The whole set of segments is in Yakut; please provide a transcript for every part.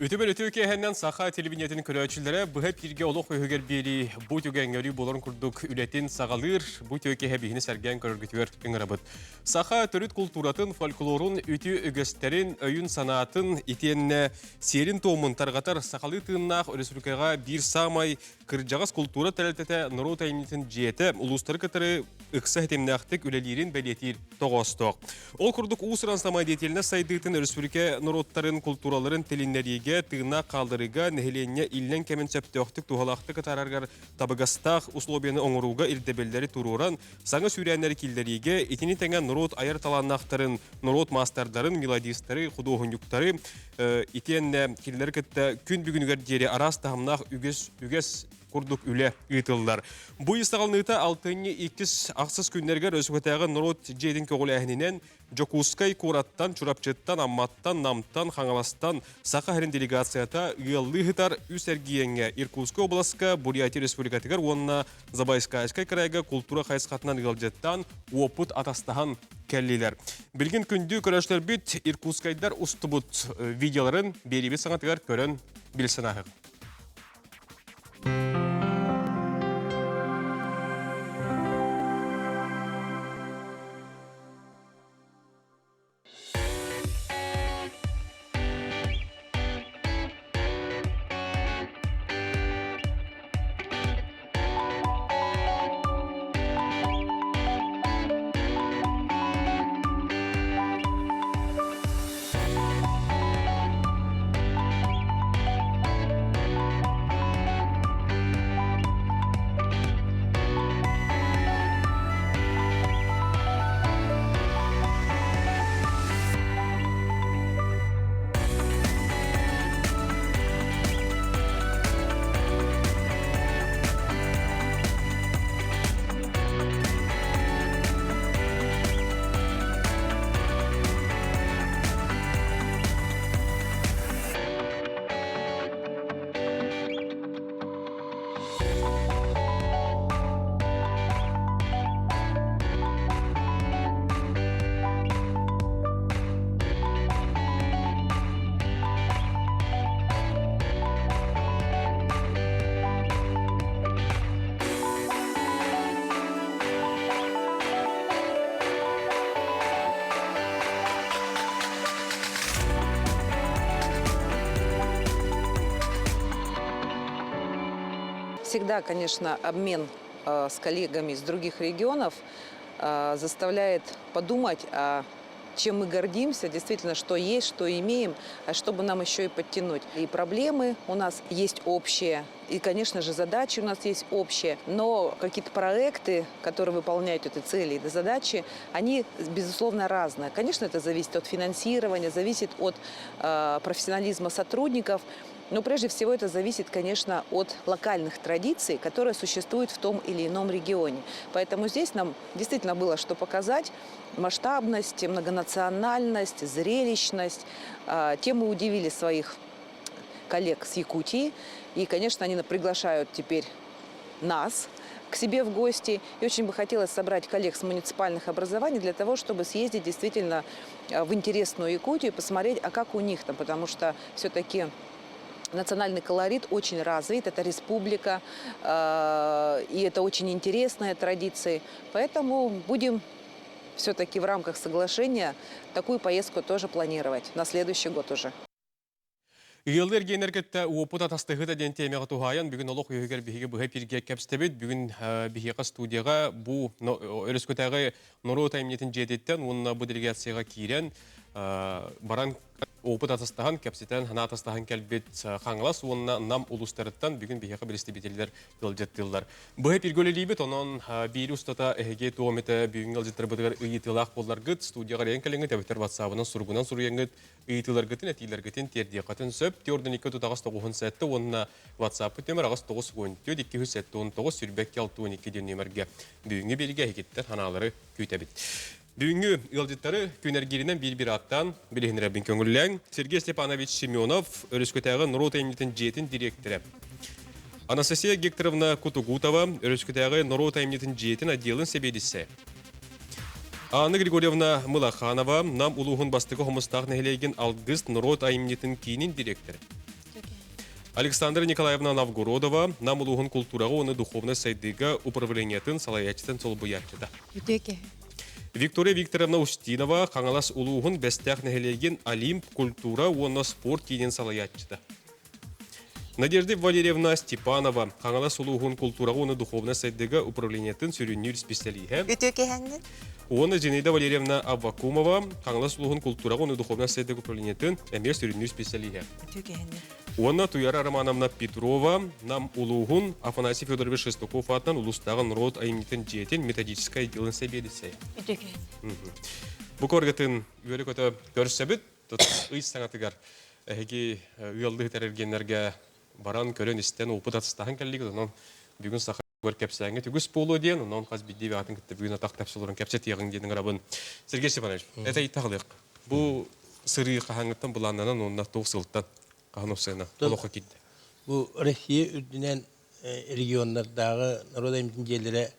Үтүмэн үтүө киэһэннэн саха телевидениетин көрөөччүлэрэ быһа эпииргэ олох үһүгэр биэрии бу түгэҥҥэ өрүү буоларын курдук үлэтин саҕалыыр бу үтүө киэһэ биһини сэргээн көрөргүтүгэр ыҥырабыт. Саха төрүт култууратын, фольклорун, үтүө үгэстэрин, өйүн-санаатын итиэннэ сиэрин-туомун тарҕатар сахалыы тыыннаах өрөспүүбүлүкэҕэ биир саамай кырдьаҕас култуура тэрилтэтэ норуот айымньытын дьиэтэ улуустары кытары ыкса ситимнээхтик үлэлиирин бэлиэтиир тоҕоостоох. Ол курдук уус-уран самодеятельность сайдыытын өрөспүүбүлүкэ норуоттарын култуураларын тилиннэриигэ, тыыннаах хаалларыыга, нэһилиэнньэ иллэҥ кэмин сөптөөхтүк туһалаахтык атаарарыгар табыгастаах условияны оҥорууга ирдэбиллэри туруоран, саҥа сүүрээннэри киллэриигэ, итини тэҥэ норуот айар талааннаахтарын, норуот маастардарын, мелодистары, худуоһунньуктары итиэннэ кинилэри кытта күн бүгүнүгэр диэри араас таһымнаах үгэс үгэс курдук үлэ ыытыллар. Бу ый саҕаланыыта алтынньы иккис ахсыс күннэригэр Өсүкэтээҕи норуот дьиэтин көҕүлээһининэн Дьокуускай куораттан, Чурапчыттан, Амматтан, Намтан, Хаҥаластан Саха сирин делегацията ыаллыы ыытар үс эргиэҥҥэ Иркутскай областка, Бурятия Республикатыгар уонна Забайскайскай кырайга култуура хайысхатынан ыалдьыттаан, уопут атастаһан кэллилэр. Билигин күндү көрөөччүлэрбит Иркутскайдар устубут видеоларын биэриибит саҥатыгар көрөн билсэн ааһыҥ. Всегда, конечно, обмен с коллегами из других регионов заставляет подумать о чем мы гордимся, действительно, что есть, что имеем, а чтобы нам еще и подтянуть. И проблемы у нас есть общие, и, конечно же, задачи у нас есть общие, но какие-то проекты, которые выполняют эти цели и задачи, они, безусловно, разные. Конечно, это зависит от финансирования, зависит от э, профессионализма сотрудников, но прежде всего это зависит, конечно, от локальных традиций, которые существуют в том или ином регионе. Поэтому здесь нам действительно было что показать. Масштабность, многонациональность, зрелищность. Тем мы удивили своих коллег с Якутии. И, конечно, они приглашают теперь нас к себе в гости. И очень бы хотелось собрать коллег с муниципальных образований для того, чтобы съездить действительно в интересную Якутию и посмотреть, а как у них там, потому что все-таки национальный колорит очень развит, это республика, и это очень интересные традиции. Поэтому будем все-таки в рамках соглашения такую поездку тоже планировать на следующий год уже. Ыаллыы эргиэннэр кытта уопут атастаһыыта диэн тиэмэҕэ туһаайан бүгүн олох үһүгэр биһиги быһа эпииргэ кэпсэтэбит. Бүгүн биһиэхэ студияҕа бу өрөскүтээҕи норуот айымньытын дьиэтиттэн уонна бу делегацияҕа киирэн баран опыт атастаһан, кэпсэтэн, санаа атастаһан кэлбит Хаҥалас уонна Нам улуустарыттан бүгүн биһиэхэ билистибитиллэр ыалдьыттыыллар. Быһа эпиргэ үлэлиибит, онон биир устата эһиги туом этэ бүгүҥҥү ыалдьыттарбытыгар ыйытыылаах буолларгыт, студияҕа эрийэн кэлиҥҥит эбэтэр ватсабынан суругунан суруйаҥҥыт ыйытыыларгытын, этиилэргитин тиэрдиэххитин сөп. Түөрт икки отут аҕыс тоҕуһун сэттэ уонна WhatsApp нөмер аҕыс тоҕус уон түөрт икки үс сэттэ уон тоҕус сүүрбэкки алта уон икки диэн нөмергэ бүгүҥҥү биэриигэ эһигиттэн санаалары күүтэбит. Бүгүҥҥү ыалдьыттары күн эргииринэн биир-биир ааттаан билиһиннэрэбин көҥүллээҥ. Сергей Степанович Семенов, Өрүскүтээҕи норуот айымньытын дьиэтин дириэктэрэ. Анастасия Гекторовна Кутугутова, Өрүскүтээҕи норуот айымньытын дьиэтин отделын сэбиэдиссэйэ. Анна Григорьевна Мылаханова, Нам улууһун бастакы хомустаах нэһилиэгин Алгыс норуот айымньытын киинин дириэктэрэ. Александра Николаевна Новгородова, Нам улууһун култуураҕа уонна духовнай сайдыыга управлениетын салайааччытын солбуйааччыта. Үтүө киһи. Виктория Викторовна Устинова, Хаҥалас улууһун Бэстээх нэһилиэгин Олимп культура уонна спорт киинин салайааччыта. Надежда Валерьевна Степанова, Хаҥалас улууһун култуураҕа уонна духовнай сайдыыга управлениетын сүрүннүүр исписэлииһэ. Үтүө киһэннин. Уонна Зинаида Валерьевна Аввакумова, Хаҥалас улууһун култуураҕа уонна духовнай сайдыыга управлениетын эмиэ сүрүннүүр исписэлииһэ. Үтүө киһэннин. Уонна Туяра Романовна Петрова, Нам улууһун Афанасий Федорович Шестаков аатынан улуустааҕы норуот айымньытын дьиэтин методическай отделын сэбиэдиссэйэ. Үтүө киһэннин. Бу көргөтүн үөрэ-көтө көрсөбүт. Ый саҥатыгар эһиги ыаллыы тэрилгэннэргэ баран көрөн-истэн опыт атастаһан кэллигит. Онон бүгүн саха кэпсээҥҥэ түгүс буолуо диэн, онон хас биирдии бэҕэтин кытта бүгүн атах тэпсэ кэпсэтиэҕиҥ диэн ыҥырабын. Сергей Степанович, это итаҕылыах. Бу сырыы хаһааҥҥыттан былааннанан уонна туох сылтан хаһан опсайына олоххо киирдэ? Бу Россия үрдүнэн регионнардааҕы норуот айымньытын дьиэлэрэ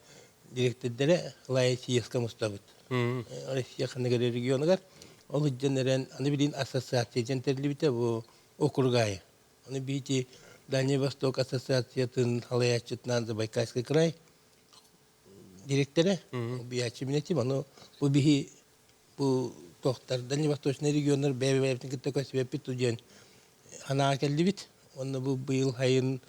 дириэктэрдэрэ Лая съезкэ мустабыт. Россия ханнык эрэ регионугар ол илдьэн эрэн аны билигин ассоциация диэн тэриллибитэ бу округ аайы. Аны биити Дальний Восток ассоциациятын салайааччытынан Забайкальский край дириэктэрэ Биячи Минетим ону бу биһи бу туохтар Дальневосточный регионнар бэйэ-бэйэбитин кытта көсүбэппит диэн санааҕа кэллибит. Уонна бу быйыл сайын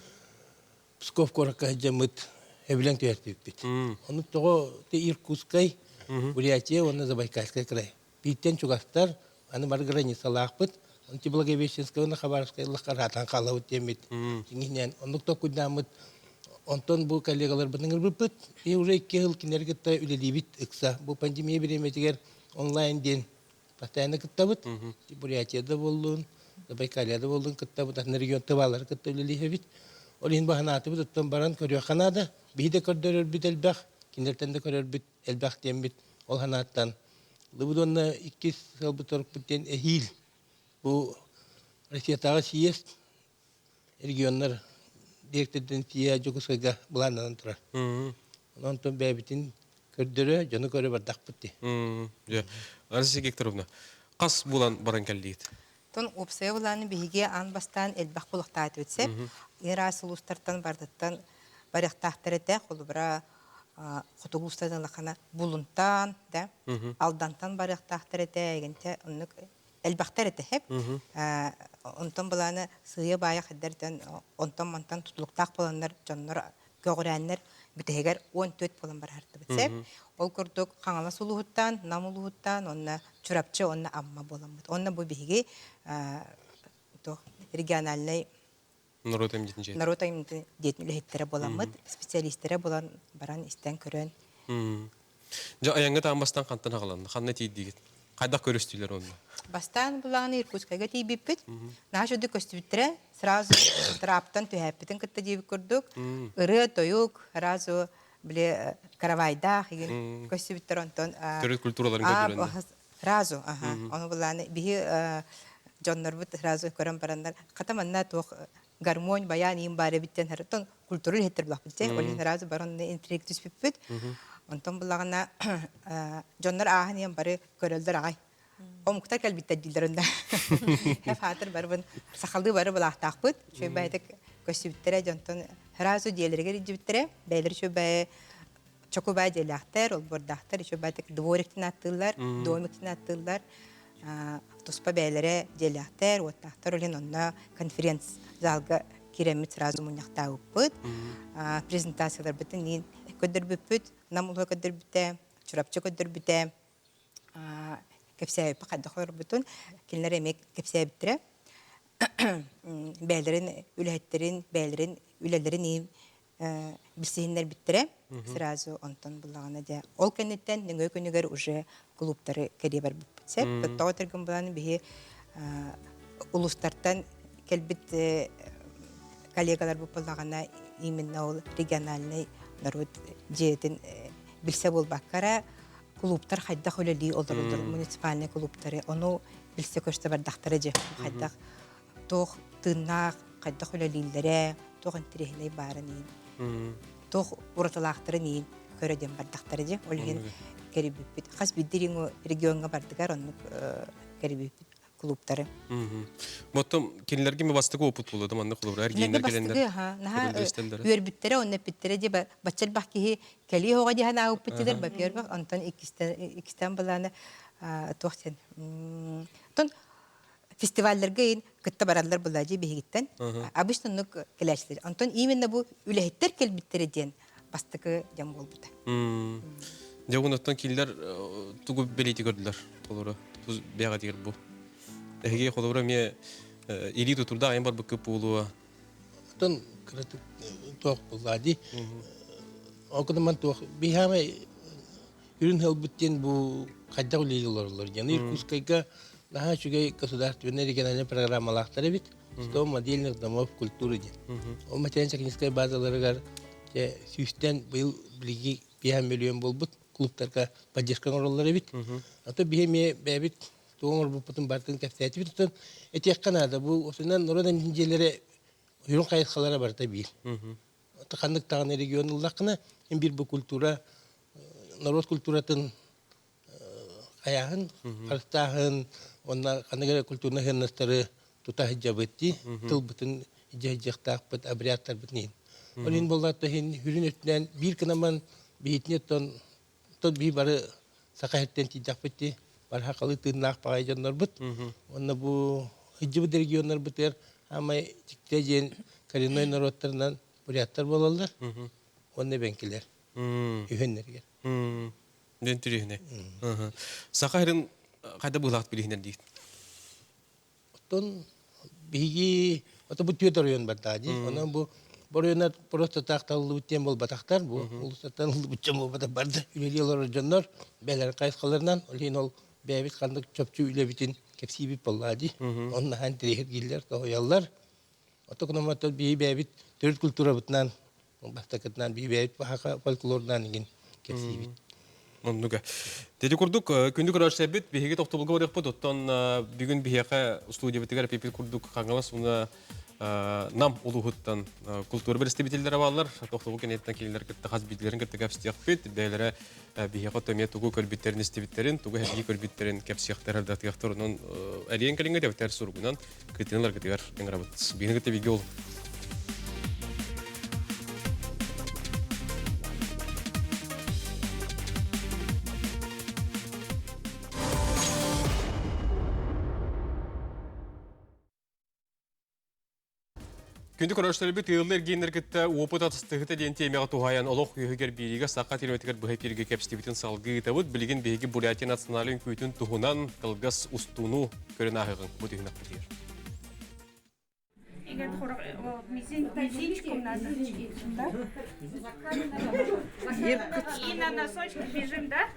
Псков куоракка сылдьаммыт сөбүлэҥ түһэртибиппит. Ону тоҕо Иркутскай, Бурятия уонна Забайкальскай край. Бииртэн чугастар, аны бары границалаахпыт. Онти Благовещенскай уонна Хабаровскай лахараатан хаалабыт диэммит. Дьиҥинэн оннук толкуйдааммыт. Онтон бу коллегаларбытын ыҥырбыппыт. И уже икки сыл кинилэри кытта үлэлиибит ыкса. Бу пандемия бириэмэтигэр онлайн диэн постоянно кыттабыт. Бурятияда буоллун, Забайкальяда буоллун кыттабыт, атын регион тывалары кытта үлэлииһэбит. Ол иһин баһанаатыбыт, оттон баран көрүөххэ наада. Биһи да көрдөрөрбүт элбэх, кинилэртэн да көрөрбүт элбэх диэммит. Ол санааттан Лыбыт уонна иккис сыалбыт сорукпут диэн эһиил бу Россиятааҕы съезд регионнар дириэктэрдэрин тиийэ Дьокуускайга былааннанан турар. Онон бэйэбитин көрдөрө, дьону көрө бардахпыт дии. Дьэ, Анастасия Викторовна, хас буолан баран кэллигит? Тон уопсайа былааны биһиги аан бастаан элбэх булуктаатыбыт сеп. Ыраас улуустартан бардыттан барыахтаахтар этэ. Холобура, хотугу улуустардан лахана Булунтан, да, Алдантан барыахтаахтар этэ, эгинтэ оннук элбэхтэр этэ хэп. Онтон былааны сыыйа-баайа хайдартан онтон-мантан тутулуктаах буоланнар дьоннор көҕүрээннэр бүтэһигэр 14 буолан бараһартыбыт сеп. Ол курдук Хаҥалас улууһуттан, Нам улууһуттан, онно Чурапчы уонна Амма буоламмыт. Онно бу биһиги региональнай норуот айымньытын дьиэтин норуот айымньытын дьиэтин үлэһиттэрэ буоламмыт, специалистэрэ буолан баран истэн көрөн. Дьэ айаҥҥа таамбастан хантан аҕаланна? Ханна тиийдигит? Хайдах көрүстүлэр онно? Бастаан булаҕына Иркутскайга тиийбиппит. Наһаа үчүгэй көстүбүттэрэ. Сразу траптан түһээппитин кытта диэбит курдук. Ырыа-тойук, сразу били каравайдаах игин көстүбүттэр онтон төрүт культураларын көрдөрөннөр. Сразу, аха. Ону булааны биһи дьоннорбут сразу көрөн бараннар, хата манна туох гармонь, баян иин баар эбиттэн харытан культура иһиттэр булахпыт ол иһин сразу баран интриг түспүппүт. Онтон булаҕына дьоннор ааһан иһэн бары көрөллөр аҕай. Омуктар кэлбиттэр дииллэр онда. Хаатыр барыбын сахалыы бары булаахтаахпыт. Үчүгэй баайытык көстүбүттэрэ дьонтон сразу дьиэлэригэр илдьибиттэрэ. Бэйэлэр үчүгэй баайы чокубай дьиэлээхтэр, олбуордаахтар, үчүгэй баайытык двориктин ааттыыллар, домиктин ааттыыллар. Туспа бэйэлэрэ дьиэлээхтэр, уоттаахтар ол иһин онно конференц залга киирэммит сразу мунньахтаабыппыт. Презентацияларбытын иин көрдөрбүппүт, Нам улууһа көрдөрбүтэ, Чурапчы көрдөрбүтэ, кэпсээбиппит хайдах олорбутун кинилэр эмиэ кэпсээбиттэрэ. Бэйэлэрин үлэһиттэрин, бэйэлэрин үлэлэрин билсиһиннэрбиттэрэ. Сразу онтон буллаҕына дьэ ол кэнниттэн нөҥүө күнүгэр уже клубтары кэрийэ барбыппыт сөп. Тоҕо этэргин булан биһи улуустартан кэлбит коллегаларбыт буллаҕына именно ол региональный народ дьиэтин билсэ буолбакка эрэ кулууптар хайдах үлэлии олороллор муниципальнай кулууптары ону билсэ көстө бардахтара дьэ хайдах туох тыыннаах хайдах үлэлииллэрэ туох интэриэһинэй баарын иин туох уратылаахтарын иин көрө диэн бардахтара дьэ ол иһин кэрийбиппит хас биирдии региоҥҥа бардыгар оннук кэрийбиппит. клубтары. Оттон кинилэргэ ми бастакы опыт буолуо да маннык холобура Кинилэргэ эргиэннэр кэлэннэр бастакы аха наһаа көрүллэ-истэллэрэ. үөрбүттэрэ уонна эппиттэрэ дии бачча элбэх киһи кэлии оҕо диэн аабыппыттыгар во-первых онтон иккистэн иккистэн былааны туох диэн оттон фестивалларга иин кытта бараллар буолла дии биһигиттэн обычно оннук кэлээччилэр онтон именно бу үлэһиттэр кэлбиттэрэ диэн бастакы дьон буолбута. Дьэ оттон кинилэр тугу бэлиэти көрдүлэр холобура бэҕэтигэр бу эһиги холобура эмиэ илии тутурдаах айан барбыккыт буолуо. Оттон кыратык туох буолла дии. Ол гынан туох биһиэхэ үрүн ылбыт диэн бу хайдах үлэлии олороллор диэн. Иркутскайга наһаа үчүгэй государственный региональный программалаахтар эбит. 100 модельных домов культуры диэн. Ол материально-техническай базаларыгар сүүстэн быйыл билиги 5 миллион буолбут клубтарга поддержка оҥороллор эбит. А то биһи эмиэ бэйэбит тугу оҥорбуппутун барытын кэпсээтибит. Оттон этиэххэ наада, бу осунан норуот дьиэлэрэ үрүҥ хайысхалара барыта биир. Ханнык даҕаны регион ыллаххына, биир бу культура, норуот культуратын хайааһын, харыстааһын уонна ханнык эрэ культурнай сыаннастары тута сылдьабыт дии, тылбытын дьиэхтаахпыт, обрядтарбытын иһин. Ол иһин буоллаҕа иһин үрүн өттүнэн биир кынаман биһитини оттон оттон биһи бары саха сиртэн тиийдэхпит дии, бары сахалыы тыыннаах баҕайы дьоннорбут. Уонна бу сылдьыбыт регионнарбытыгар аамай дьиктэ диэн коренной норуоттарынан буряттар буолаллар уонна эбэҥкилэр үһүөннэригэр. Дэн түрүһүнэ. Саха сирин хайда быылаахт билиһинэр диит. Оттон биһиги ото бу түөрт оройуон бардаа дии. Онон бу оройуоннар просто таах талыллыбыт диэн буолбатахтар. Бу улуустартан ыллыбыт дьон буолбатах барды үлэлии олорор дьоннор бэйэлэрин хайысхаларынан ол иһин ол бэйэбит ханнык чопчу үлэбитин кэпсиибит буоллаа дии. Онно наһаа интэриэһиргииллэр, тоһуйаллар. Ото кунамматтар биһи бэйэбит төрүт культурабытынан бастакытынан биһи бэйэбит фольклорунан игин кэпсиибит. Оннуга. Деди курдук күндү көрөөччүлэрбит биһиги тохтобулга барыахпыт. Оттон бүгүн биһиэхэ студиябытыгар эпипит курдук Хаҥалас уна Нам улууһуттан культура представителлэрэ бааллар. Тохтобул кэнниттэн кинилэр кытта хас биирдилэрин кытта кэпсиэхпит. Бэйэлэрэ биһиэхэ эмиэ тугу көрбүттэрин истибиттэрин, тугу эһиги көрбүттэрин кэпсиэхтэр ардатыахтар. Онон эриэн кэлиҥҥэ дэбитэр суругунан кытыналаргытыгар ыҥырабыт. Биһиги кытта бииргэ ол Күндү көрөөччүлэрбит ыаллы эргиэннэр кытта опыт атастыһыта диэн тиэмэҕэ туһаайан олох үөһүгэр биэриигэ саха телевизорыгар быһа эфиргэ кэпсэтибитин салгыы ыытабыт. Билигин биһиги Бурятия национальнай үҥкүүтүн туһунан кылгас устууну көрөн ааһыаҕыҥ бу түһүмэхпитигэр. Мизинчиком надо, да? И на носочки бежим, да?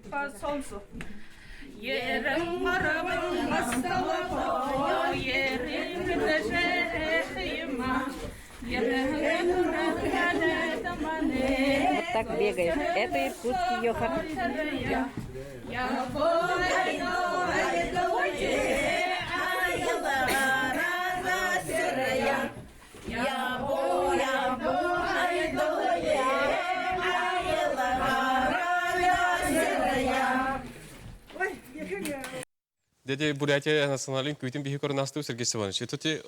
По солнцу. Вот так бегаешь. Это иркутский йохар. Дети Бурятия национальный күүтүн биһи көрөн астыы Сергей Степанович. Ити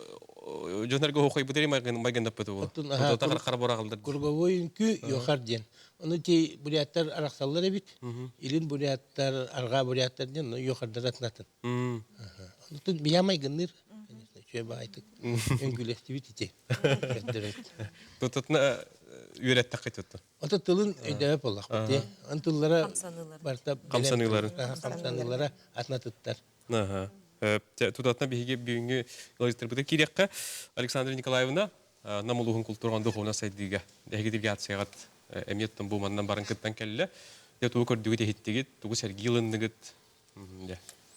дьоннорго хохойбутери майгындаппыт бу. Тотахар харборагалдар. Круговой үҥкүү йохар диэн. Ону ти буряттар арахсаллар эбит. Илин буряттар, арҕаа буряттар диэн, но йохардар атынатын. Онтон бия майгынныр. Конечно, үчүгэй баайтык үҥкүүлэстибит ити. Тутатына үөрэттэххит тутту. Ото тылын өйдөбөт буоллахпыт дии. Он тыллара барыта Хамсаныылары. Хамсаныылара атынатыттар. Тутатына биһиги бүгүҥҥү ыалдьыттарбытын киириэххэ. Александра Николаевна, Нам улууһун култуураҕын духовна сайдыыга эһиги делегацияҕыт эмиэ бу манан баран кыттан кэллэ. Дьэ тугу көрдүгүт, иһиттигит, тугу сэргии ылынныгыт?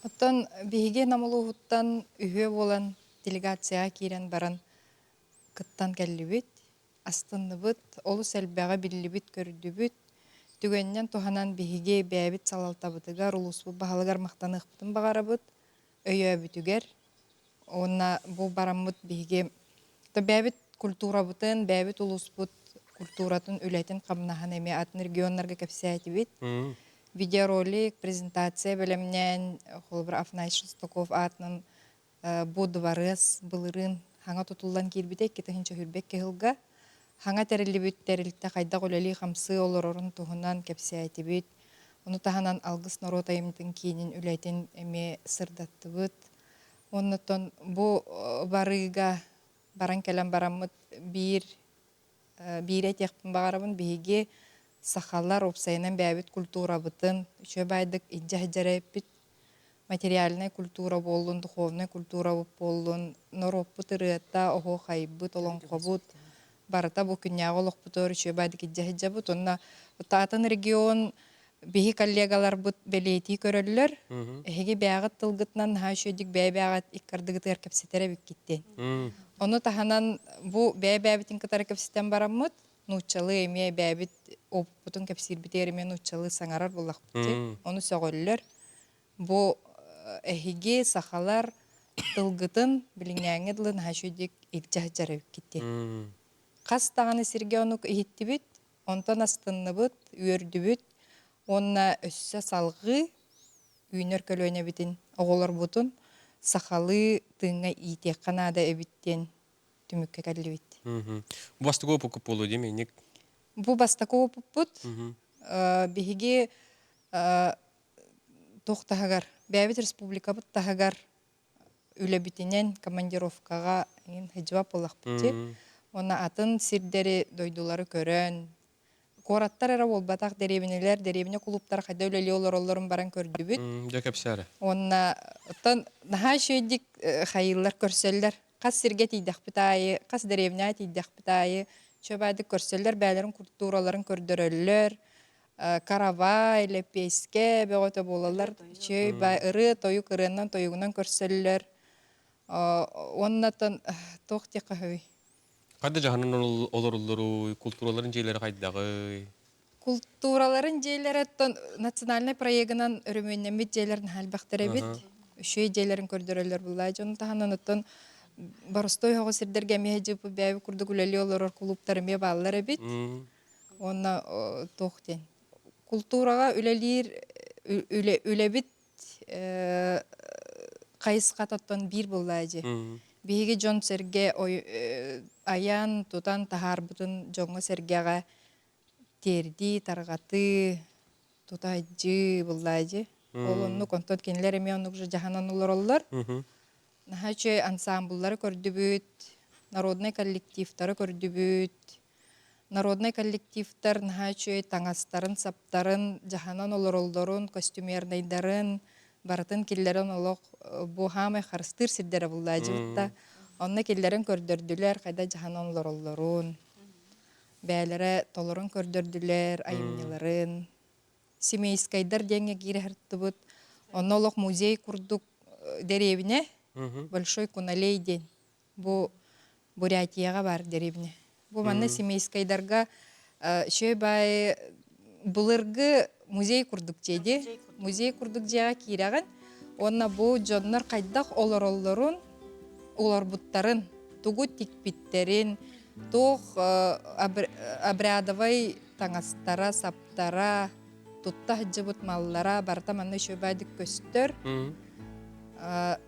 Оттон биһиги Нам улууһуттан үһүө буолан делегацияҕа киирэн баран кыттан кэллибит, астынныбыт, олус элбэҕи биллибит-көрдүбүт. Түгэнинэн туһанан биһиги бэйэбит салалтабытыгар, улууспут баһылыгар махтаныахпытын баҕарабыт, өйөөбүтүгэр. Уонна бу бараммыт биһиги бэйэбит культурабытын, бэйэбит улууспут культуратын, үлэтин хамнаһын эмиэ атын регионнарга кэпсээтибит. Видеоролик, презентация бэлэмнээн, холобур, Афанасий Шестаков аатынан бу дыбарыас былырыын хаҥа тутуллан киирбитэ 2021 сылга. Хаҥа тэриллибит тэрилтэ хайдах үлэлии-хамсыы олорорун туһунан кэпсээтибит. Ону таһынан Алгыс норуот айымньытын киинин үлэтин эмиэ сырдаттыбыт. Оннуттан бу барыыга баран кэлэн бараммыт биир биири этиэхпин баҕарабын биһиги сахалар уопсайынан бэйэбит культурабытын үчүгэй баайдык илдьэ сылдьар эбиппит материальнай культура буоллун духовнай культурабыт буоллун норуоппут ырыата оһуохайбыт олоҥхобут барыта бу күннээҕи олохпутугар үчүгэй баайдык илдьэ сылдьабыт уонна атын регион биһи коллегаларбыт бэлиэтии көрөллөр эһиги бэйэҕит тылгытынан наһаа үчүгэйдик бэйэ-бэйэҕит икки ардыгытыгар кэпсэтэр эбиккит диэн ону таһынан бу бэйэ-бэйэбитин кытары кэпсэтэн бараммыт нууччалыы эмиэ бэйэбит опыппутун кэпсиирбитигэр эмиэ нууччалыы саҥарар буоллахпыт дии ону сөҕөллөр бу эһиги сахалар тылгытын билиҥҥээҥҥи дылы наһаа үчүгэйдик илдьэ сылдьар эбиккит диэн хас даҕаны сиргэ оннук иһиттибит Онтон астынныбыт, үөрдүбүт уонна өссө салҕыы үүнэр көлүөнэбитин, оҕолорбутун сахалыы тыыҥҥа иитиэххэ наада эбит диэн түмүккэ кэллибит. Бу бастакы опуккут буолуо дии инник? Бу бастакы опуппут. Биһиги туох таһыгар, бэйэбит республикабыт таһыгар үлэбитинэн командировкаҕа эҥин сылдьыбат буоллахпыт дии. Уонна атын сирдэри, дойдулары көрөн, куораттар эрэ буолбатах, дэриэбинэлэр, дэриэбинэ кулууптара хайда үлэлии олороллорун баран көрдүбүт. Дьэ кэпсээ эрэ. Уонна оттон наһаа үчүгэйдик хайыыллар көрсөллөр. Хас сиргэ тиийдэхпит аайы, хас дэриэбинэҕэ тиийдэхпит аайы үчүгэйдик көрсөллөр, бэйэлэрин культураларын көрдөрөллөр. Каравай, лэппиэскэ бөҕөтө буолаллар. Үчүгэй бай ырыа, тойук ырыанан тойугунан көрсөллөр. Уонна туох диэххэ сөбүй? Хайда дьаһанан олоруллуруй, култуураларын дьиэлэрэ хайдаҕый? Култуураларын дьиэлэрэ национальнай проегынан өрөмүөннэммит дьиэлэр наһаа элбэхтэр эбит. Үчүгэй дьиэлэрин көрдөрөллөр буллаа дьону таһынан оттон боростуой оҕо сирдэргэ эмиэ дьыппы бэйэбит курдук үлэлии олорор кулууптар эмиэ бааллар эбит. Уонна туох диэн култуураҕа үлэлиир үлэбит хайысхатыттан биир буоллаа дии. Биһиги дьон-сэргэ айан, тутан таһаарбытын дьоҥҥо-сэргэҕэ тиэрдии, тарҕатыы, тутаһдьыы буоллаа дии. Ол оннук, онтон кинилэр эмиэ оннук же дьаһанан олороллор. Наһаа үчүгэй ансаамбыллары көрдүбүт, народнай коллективтары көрдүбүт. Народнай коллективтар наһаа үчүгэй таҥастарын-саптарын, дьаһанан олороллорун, костюмернайдарын барытын киллэрэн олох бу хаамай харыстыыр сирдэрэ буллаадьыбытта. Онно киллэрэн көрдөрдүлэр, хайда дьаһанан олороллорун. Бэйэлэрэ толорон көрдөрдүлэр айымньыларын. Семейскайдар диэҥҥэ киирэ сырыттыбыт. Онно олох музей курдук дэриэбинэ, Большой Куналей диэн. Бу Бурятияҕа баар дэриэбинэ. Бу манна Семейскайдарга үчүгэй баайы былыргы музей курдук дьиэ дии. Музей курдук дьиэҕэ киирэҕин уонна бу дьоннор хайдах олороллорун, олорбуттарын, тугу тикпиттэрин, туох обрядовай таҥастара, саптара, тутта сылдьыбыт маллара барыта манна үчүгэйдик көстөр.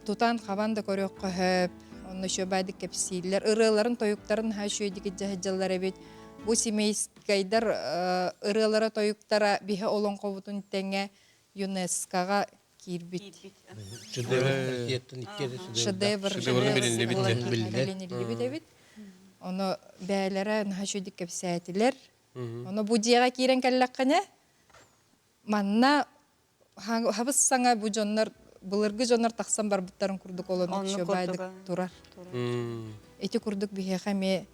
Тутан хабан да көрүөххэ сөп, онно үчүгэйдик кэпсииллэр. Ырыаларын, тойуктарын наһаа үчүгэйдик илдьэ сылдьаллар эбит. Бу семейскайдар ырыалара, тойуктара биһи олоҥхобутун тэҥэ ЮНЕСКО-ҕа киирбит. Шедевр. Шедевр. Шедевр эбит. Ону бэйэлэрэ наһаа үчүгэйдик кэпсээтилэр. Ону бу дьиэҕэ киирэн кэллэххинэ, манна хабыс саҥа бу дьоннор былыргы дьоннор тахсан барбыттарын курдук олонук үчүгэйдик турар. Ити курдук биһиэхэ эмиэ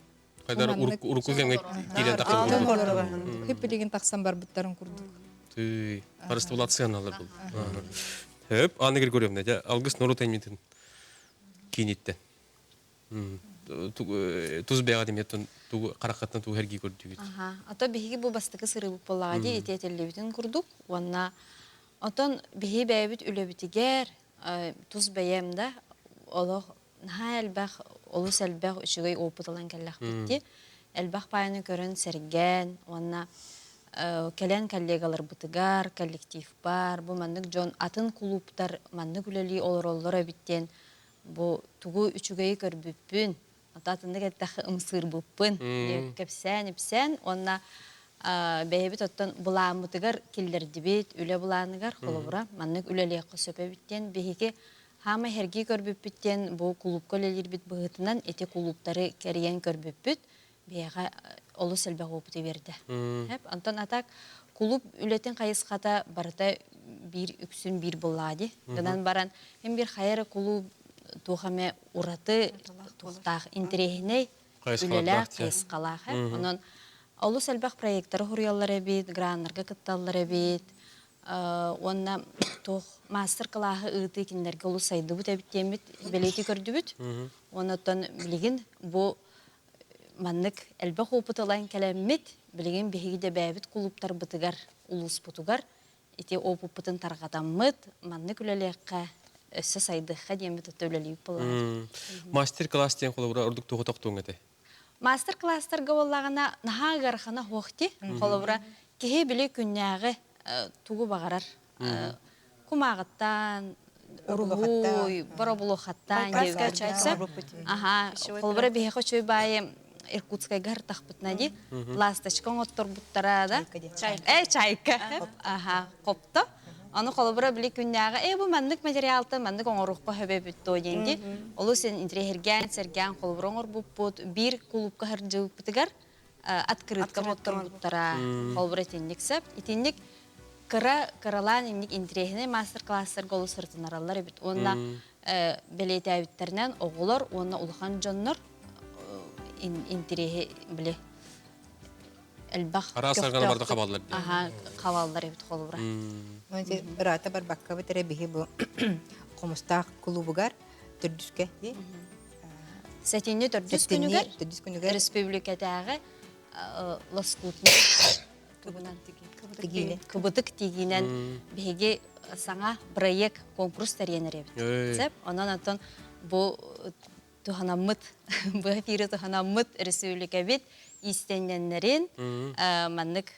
Хайдар урукку кэмҥэ киирэн тахсан курдук. Хип билигин тахсан барбыттарын курдук. Тый, харыстыбылат сыаналар был. Хөп, Анна Григорьевна, дьэ, алгыс норуот айымньытын кииниттэн. Тус бэйэҕэ димиэттэн тугу хараххаттан тугу эргии көрдүгүт? Ато биһиги бу бастакы сырыыбыт буоллаҕа дии ити этиллибитин курдук уонна отон биһи бэйэбит үлэбитигэр тус бэйэм да олох наһаа элбэх олус элбэх үчүгэй опыт ылан кэллэхпит дии элбэх паайаны көрөн сэргээн уонна. Кэлэн коллегаларбытыгар, коллективпар бу маннык дьон атын кулууптар маннык үлэлии олороллор эбит диэн бу тугу үчүгэйи көрбүппүн, атыннык эттэххэ ымсыырбыппын диэн кэпсээн-ипсээн уонна бэйэбит оттон былааммытыгар киллэрдибит, үлэ былааныгар холобура маннык үлэлиэххэ сөп эбит диэн биһиги хаама эһэргии көрбүппүт диэн бу кулуупка үлэлиирбит быһыытынан ити кулууптары кэрийэн көрбүппүт биһиэхэ олус элбэх опыты биэрдэ. Онтон атак кулууп үлэтин хайысхата барыта биир үксүн биир буоллаҕа дии. Гынан баран һин биир хайа эрэ кулууп туох эмэ ураты туохтаах интэриэһинэй үлэлээх хайысхалаах. Онон олус элбэх проекттары хуруйаллар эбит, граннарга кытталлар эбит. Уонна туох маастар-кылааһы ыытыы кинилэргэ олус сайдыбыт эбит диэммит бэлиэтии көрдүбүт. Уонна оттон билигин бу маннык элбэх опыт ылан кэлэммит, билигин биһиги да бэйэбит кулууптарбытыгар, улууспутугар ити опыппытын тарҕатаммыт, маннык үлэлиэххэ, өссө сайдыахха диэммит өттө үлэлиибит буоллаҕа. Мастер-класс диэн холобура ордук тугу тохтууҥ этэй? Мастер-класстарга буоллаҕына наһаа ыарахана суох дии. Холобура, киһи били күннээҕи тугу баҕарар кумааҕыттан, уруһуй, боробулуохаттан диэбит. Аха, холобура биһиэхэ үчүгэй баайы Иркутскайга ыртахпытына дии, ласточка оҥотторбуттара да. Э, чайка. Аха, хопто. Аны холобура били күннээҕи э бу маннык материалтан маннык оҥоруохха сөп эбит дуо диэн дии. Олус интириэһиргээн, сэргээн холобура оҥорбуппут. Биир кулуупка сылдьыбыппытыгар открытка оҥотторбуттара. Холобура итинник сөп. Итинник кыра кыралаан инник интириэһинэй мастер-класстарга олус сырытынараллар эбит. Уонна бэлиэтээбиттэринэн оҕолор уонна улахан дьоннор интириэһи били элбэх араас арганы барда хабаллар дии. Аха, хабаллар эбит холобура. Ыраата барбаккабыт эрэ биһи бу Хомустаах кулуубугар төрдүскэ дии. Сэтинньи төрдүс күнүгэр төрдүс күнүгэр республикатааҕы лоскутный тугунан кыбытык тигиинэн биһиги саҥа проект конкурс тэрийэн эрэбит. Сөп. Онон оттон бу туһанаммыт, бу эфири туһанаммыт республикабит иистэнньэннэрин маннык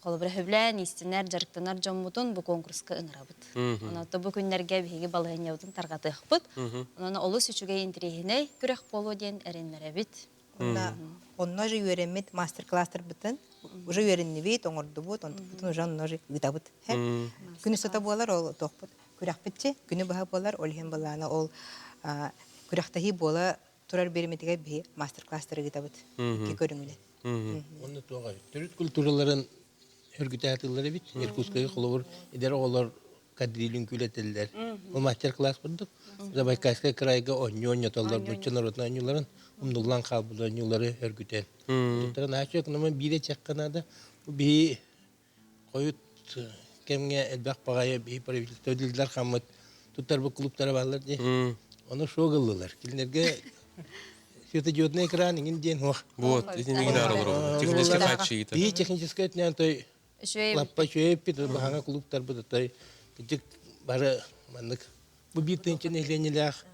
холобура сөбүлээн иистэнэр, дьарыктанар дьоммутун бу конкурска ыҥырабыт. Онон бу күннэргэ биһиги балаһыанньабытын тарҕатыахпыт. Онон олус үчүгэй интэриэһинэй күрэх буолуо диэн эрэннэрэбит. Онно онно же үөрэммит мастер-класстарбытын уже үөрэннибит, оҥордубут, онтукпутун уже онно же ыытабыт. Күнү сата буолар ол туохпут күрэхпитчи күнү быһа буолар, ол иһин былаана ол күрэхтэһии буола турар биэримэтигэр биһи мастер-класстары ыытабыт икки көрүҥүнэн. Онно туох төрүт культураларын өргүтээтыллар эбит. Иркутскайга холобур эдэр оҕолор кадриль үҥкүүлэтэллэр. Ол мастер-класс курдук. Забайкальскай крайга оонньуу оонньотоллор нуучча норуотун оонньууларын умнуллан хаалбыт оонньуулары өргүтэн. Туттара нааччы эконома биирэ чехха наада. Бу биһи хойут кэмҥэ элбэх баҕайы биһи правительство дилдер хаммыт туттарбыт клубтара бааллар дии. Ону шок ыллылар. Кинилэргэ светодиодный экран иҥин диэн суох. Вот, итинник олорор. Техническэй хааччыйыыта. Биһи техническэй өттүнэн той лаппа үчүгэйпит, баһаҥа клубтарбыт отой кырдьык бары маннык бу биир тыһыынча нэһилиэнньэлээх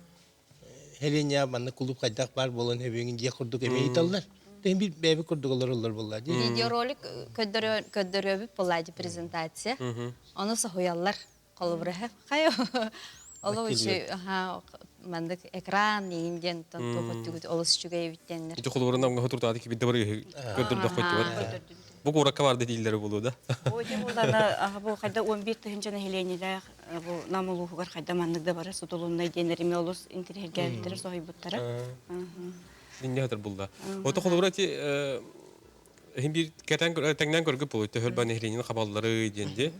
нэһилиэнньэ маннык клуб хайдах баар буолан өбүҥ дьиэ курдук эмиэ ыыталлар. Тыһын биир бэйэбит курдук олороллор буолла дии. Видеоролик көрдөрүөбүт буолла дии презентация. Ону соһуйаллар. Холобура хайа олох үчүгэй маннык экран иин диэн туох өттүгүт олус үчүгэй эбит диэннэр. Ити холобура намга туртааты кибидде бар көрдөрдөххө өттүбэт. Бу куоракка барды дииллэрэ буолуо да. Бу ити буоллаҕына бу хайда 11 тыһыынча нэһилиэнньэлээх бу Нам улууһугар хайда маннык да бары сутулуннай диэннэр эмиэ олус интириэһиргээбиттэрэ соһуйбуттара. Инньэ хатыр булла. Ото холобура ити Иһин биир кэтэн тэҥнээн көргүт буолуй төһөр ба нэһилиэнньэни хабаллары диэн дии.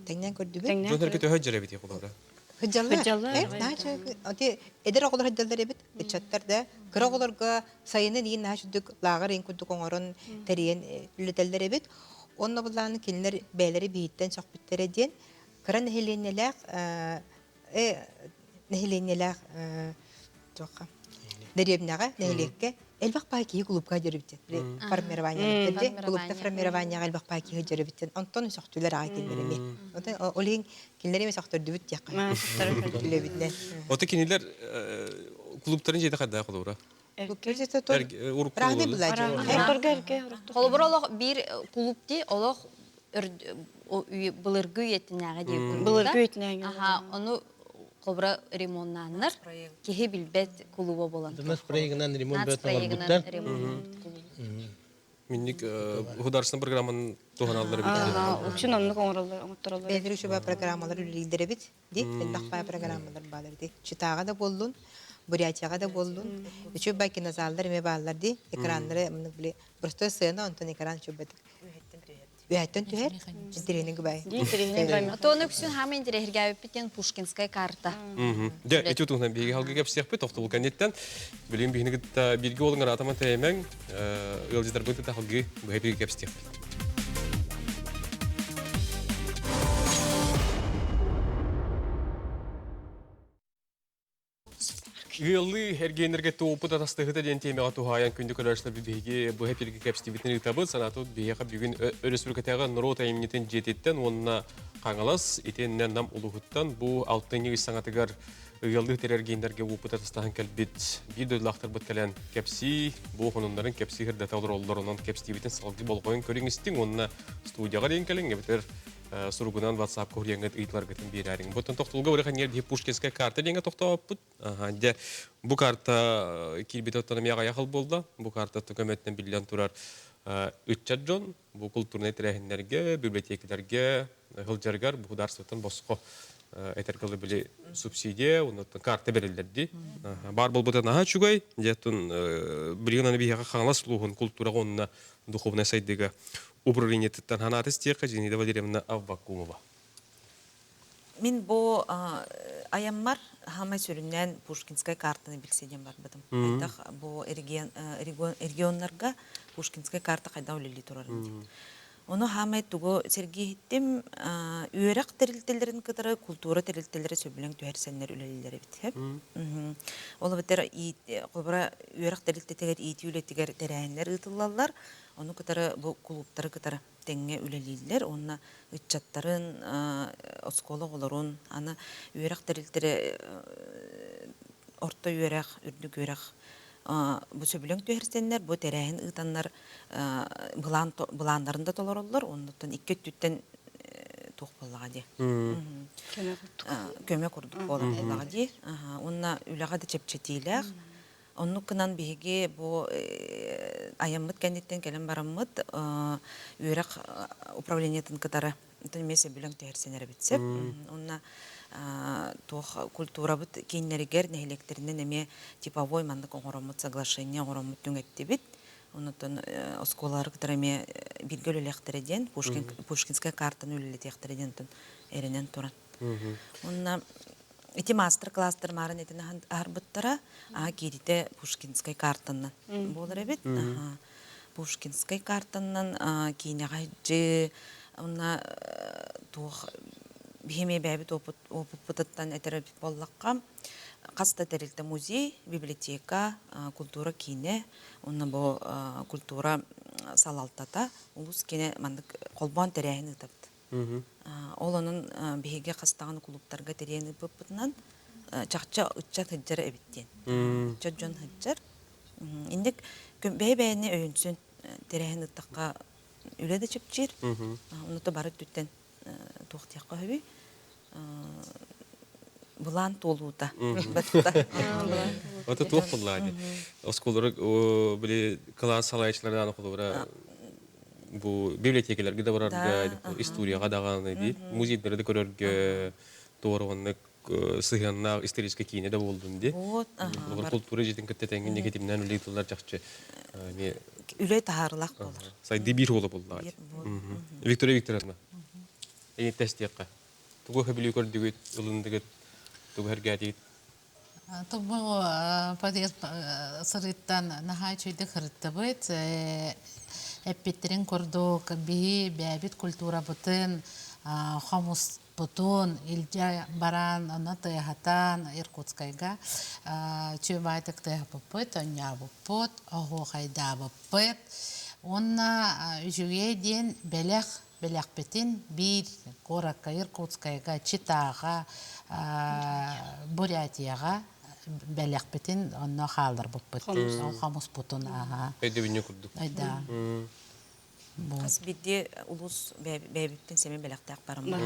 Тэҥнээн көрдүбүт. Дьон эргэ төһө дьэр эбит холобура. Хыдьаллар. Оти эдэр оҕолор хыдьаллар эбит, ыччаттар да кыра оҕолорго сайынын иин наһаа сүрдүк лааҕыр иин курдук оҥорон тэрийэн үлэтэллэр эбит. Онно буллааны кинилэр бэйэлэри биһиттэн сөхпүттэрэ диэн кыра нэһилиэнньэлээх нэһилиэнньэлээх туохха дэриэбинэҕэ нэһилиэккэ элбэх баай киһи кулуупка дьөрүбүттэн формирование кулуупта формированияҕа элбэх баай киһи дьөрүбүттэн онтон сөхтүлэр аҕай кинилэр эмиэ ол иһин кинилэр эмиэ сөхтөрдүбүт диэххэ үлэбитинэн Ото кинилэр клубтарын дьиэтэ хайдах холобура? Разный была. Холобур олох биир кулууп дии олох былыргы үйэтинээҕи диир Былыргы үйэтинээҕи. Аха, ону холобура ремоннааннар киһи билбэт кулууба буолан. Нас проегынан ремонт бөтөн Минник художественный программаны туһаналлар эбит. Үксүн оннук оҥороллор, оҥоттороллор. Бэйэлэр үчүгэй программалар үлэлииллэр эбит. Ди, элбэх баай программалар баалар ди. Читаҕа да буоллун, Бурятияҕа да буоллун. Үчүгэй кинозаллар эмиэ бааллар ди. Экраннары мынык били простой сцена, онтон экран үчүгэй Үөһэттэн түһэр, интэриэһинэй гыбай. Тону үксүн хаама интэриэһиргээбиппит диэн Пушкинская карта. Дьэ, ити туһунан биһиги халгы кэпсиэхпит, тохтобул кэнниттэн. Билигин биһини кытта бииргэ буолуҥ араатама тэйэмэҥ, ыалдьытарбын кытта халгы быһа бииргэ кэпсиэхпит. Ыаллыы эргиэннэргэ туоппут атастыһыта диэн тиэмэҕэ туһаайан күндү көрөөччүлэр биһиги быһа эфиргэ кэпсэтиибитин ыытабыт. Санаатыбыт биһиэхэ бүгүн өрөспүүбүлүкэтээҕи норуот айымньытын дьиэтиттэн уонна Хаҥалас итиэннэ Нам улууһуттан бу алтынньы ый саҥатыгар ыаллыы тэр эргиэннэргэ уопут атастаһан кэлбит биир дойдулаахтарбыт кэлэн кэпсии, бу хонуннарын кэпсии сырдата олороллор. Онон кэпсэтиибитин салгыы болҕойон көрүҥ истиҥ уонна студияҕа диэн кэлиҥ эбэтэр суругунан WhatsApp-ка уһуйаҥҥыт ыйытыларгытын биэрээриҥ. Буттан тохтолго барыхан диһи Пушкинская карта диэҥҥэ тохтооппут. Дьэ, бу карта киирбитэ оттон эмиэ аҕыйах буолла. Бу карта көмөтүнэн биллэн турар ыччат дьон бу культурнай тэрээһиннэргэ, библиотекаларга сылдьарыгар бу государствоттан босхо этэргэ дылы били субсидия, оннуттан карта бэриллэр дии. Баар буолбута наһаа үчүгэй. Дьэ, билигин аны биһиэхэ Хаҥалас улууһун култуураҕа уонна духовнай сайдыыга управлениетыттан ханааты истиэххэ Зинаида Валерьевна Аввакумова. Мин бу айаммар хаамай сүрүннээн Пушкинскай картаны билсэ диэн барбытым. Хайдах бу регионнарга Пушкинскай карта хайдах үлэлии турарын диэн. Ону хаамай тугу сэргии иһиттим, үөрэх тэрилтэлэрин кытары култуура тэрилтэлэрэ сөбүлэҥ түһэрсэннэр үлэлииллэр эбит. Ол эбэтэр холобура үөрэх тэрилтэтигэр иитии үлэтигэр тэрээһиннэр ыытыллаллар, Ону кытары бу кулууптары кытары тэҥҥэ үлэлииллэр уонна ыччаттарын, оскуола оҕолорун, аны үөрэх тэрилтэрэ орто үөрэх, үрдүк үөрэх бу сөбүлэҥ түһэрсэннэр, бу тэрээһин ыытаннар былаан былааннарын да толороллор, оннуттан икки өттүттэн туох буоллаҕа дии. Көмө курдук. Көмө курдук буолар буоллаҕа дии. Уонна үлэҕэ да чэпчэтиилээх. Оннук гынан биһиги бу айаммыт кэнниттэн кэлэн бараммыт үөрэх управлениетын кытары эмиэ сөбүлэҥ түһэрсэн эрэбит сөп. Уонна туох культурабыт кииннэригэр нэһилиэктэринэн эмиэ типовой маннык оҥороммут соглашение оҥороммут түҥэттибит. Оннуттан оскуолалары кытары эмиэ бииргэ үлэлиэхтэрэ диэн Пушкинская картаны үлэлэтиэхтэрэ диэн эрэнэн туран. Уонна ити маастар-класстар маарын этин аһарбыттара, аа кииритэ Пушкинскай картаннан буолар эбит. Пушкинскай картаннан киинэҕэ дьи уонна туох биһи бэйэбит опыппытыттан этэр эбит буоллахха, хас да тэрилтэ музей, библиотека, культура киинэ, уонна бу культура салалтата улус киинэ маннык холбоон тэрээһин ыытабыт. Ол онон биһиги хас даҕаны кулууптарга тэрийэн ыыппыппытынан чахчы ыччат сылдьар эбит диэн. Ыччат дьон сылдьар. Инник бэйэ-бэйэни өйөнсүн тэрээһин ыттахха үлэ да чэпчиир. Онно бары өттүттэн туох диэххэ сөбүй? Былаан туолуута. Ото туох буллаа дии. Оскуолары били кылаас салайааччыларынан холобура бу библиотекаларга да барарга, историяҕа даҕаны дии, музейдары да көрөргө туоруоннык сыһыаннаах историческай киинэ да буоллун дии. Вот, Култуура дьиэтин кытта тэҥҥин никитимнээн үлэ ыытыллар чахчы эмиэ үлэ таһаарылаах буолар. Сайдыы биир уола буоллаҕа. Виктория Викторовна, эйиэттэ Тугу сөбүлүү көрдүгүт, ылындыгыт, тугу сэргээтигит? Бу подъезд сырыттан наһаа үчүгэйдик сырыттыбыт. Эппиттэрин курдук биһи бэйэбит культурабытын, хомуспутун илдьэ баран, онно тыаһатан Иркутскайга үчүгэй тыаһаппыппыт, оонньообуппут, оһуохайдаабыппыт. Уонна үчүгэй диэн бэлэх бэлэхпитин биир куоракка Иркутскайга, Читаҕа, Бурятияҕа бэлэхпитин онно хаалларбыппыт. Хомуспутун аха. Өйдөбүнньүк курдук. Да. Хас биирдии улуус бэйэбиттэн сэмэ бэлэхтээх бараммыт.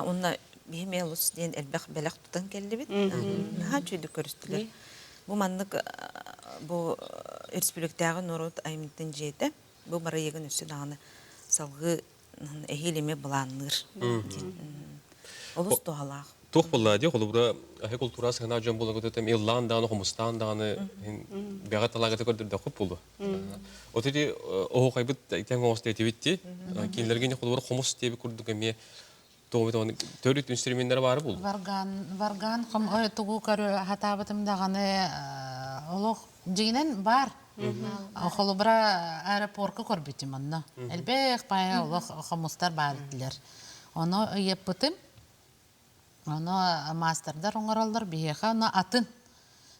Онно биһи эмиэ олус диэн элбэх бэлэх тутан кэллибит. Наһаа үчүгэйдик көрүстүлэр. Бу маннык бу республиктааҕы норуот айымньытын дьиэтэ бу бырайыагын өссө даҕаны салгыы эһиил эмиэ былаанныыр. Олус туһалаах. Туох буолла дии, холобура, аһы култуура сыһына дьон буолан көтөтөм иллаан даҕаны, хомустаан даҕаны бэҕэ талаагата көрдөрдөххүт буолуо. От ити оһуохайбыт тэҥ оҥос диэтибит дии. Кинилэргэ холобура хомус диэби курдук эмиэ тоҕо төрүт инструменнара баара буолуо. Варган, варган хом тугу көрө хатаабытым даҕаны олох дьиҥинэн баар. Холобура аэропорка көрбүтүм онно. Элбэх пая олох хомустар баар этилэр. Ону ыйыппытым. Ону маастардар оҥороллор биһиэхэ ону атын.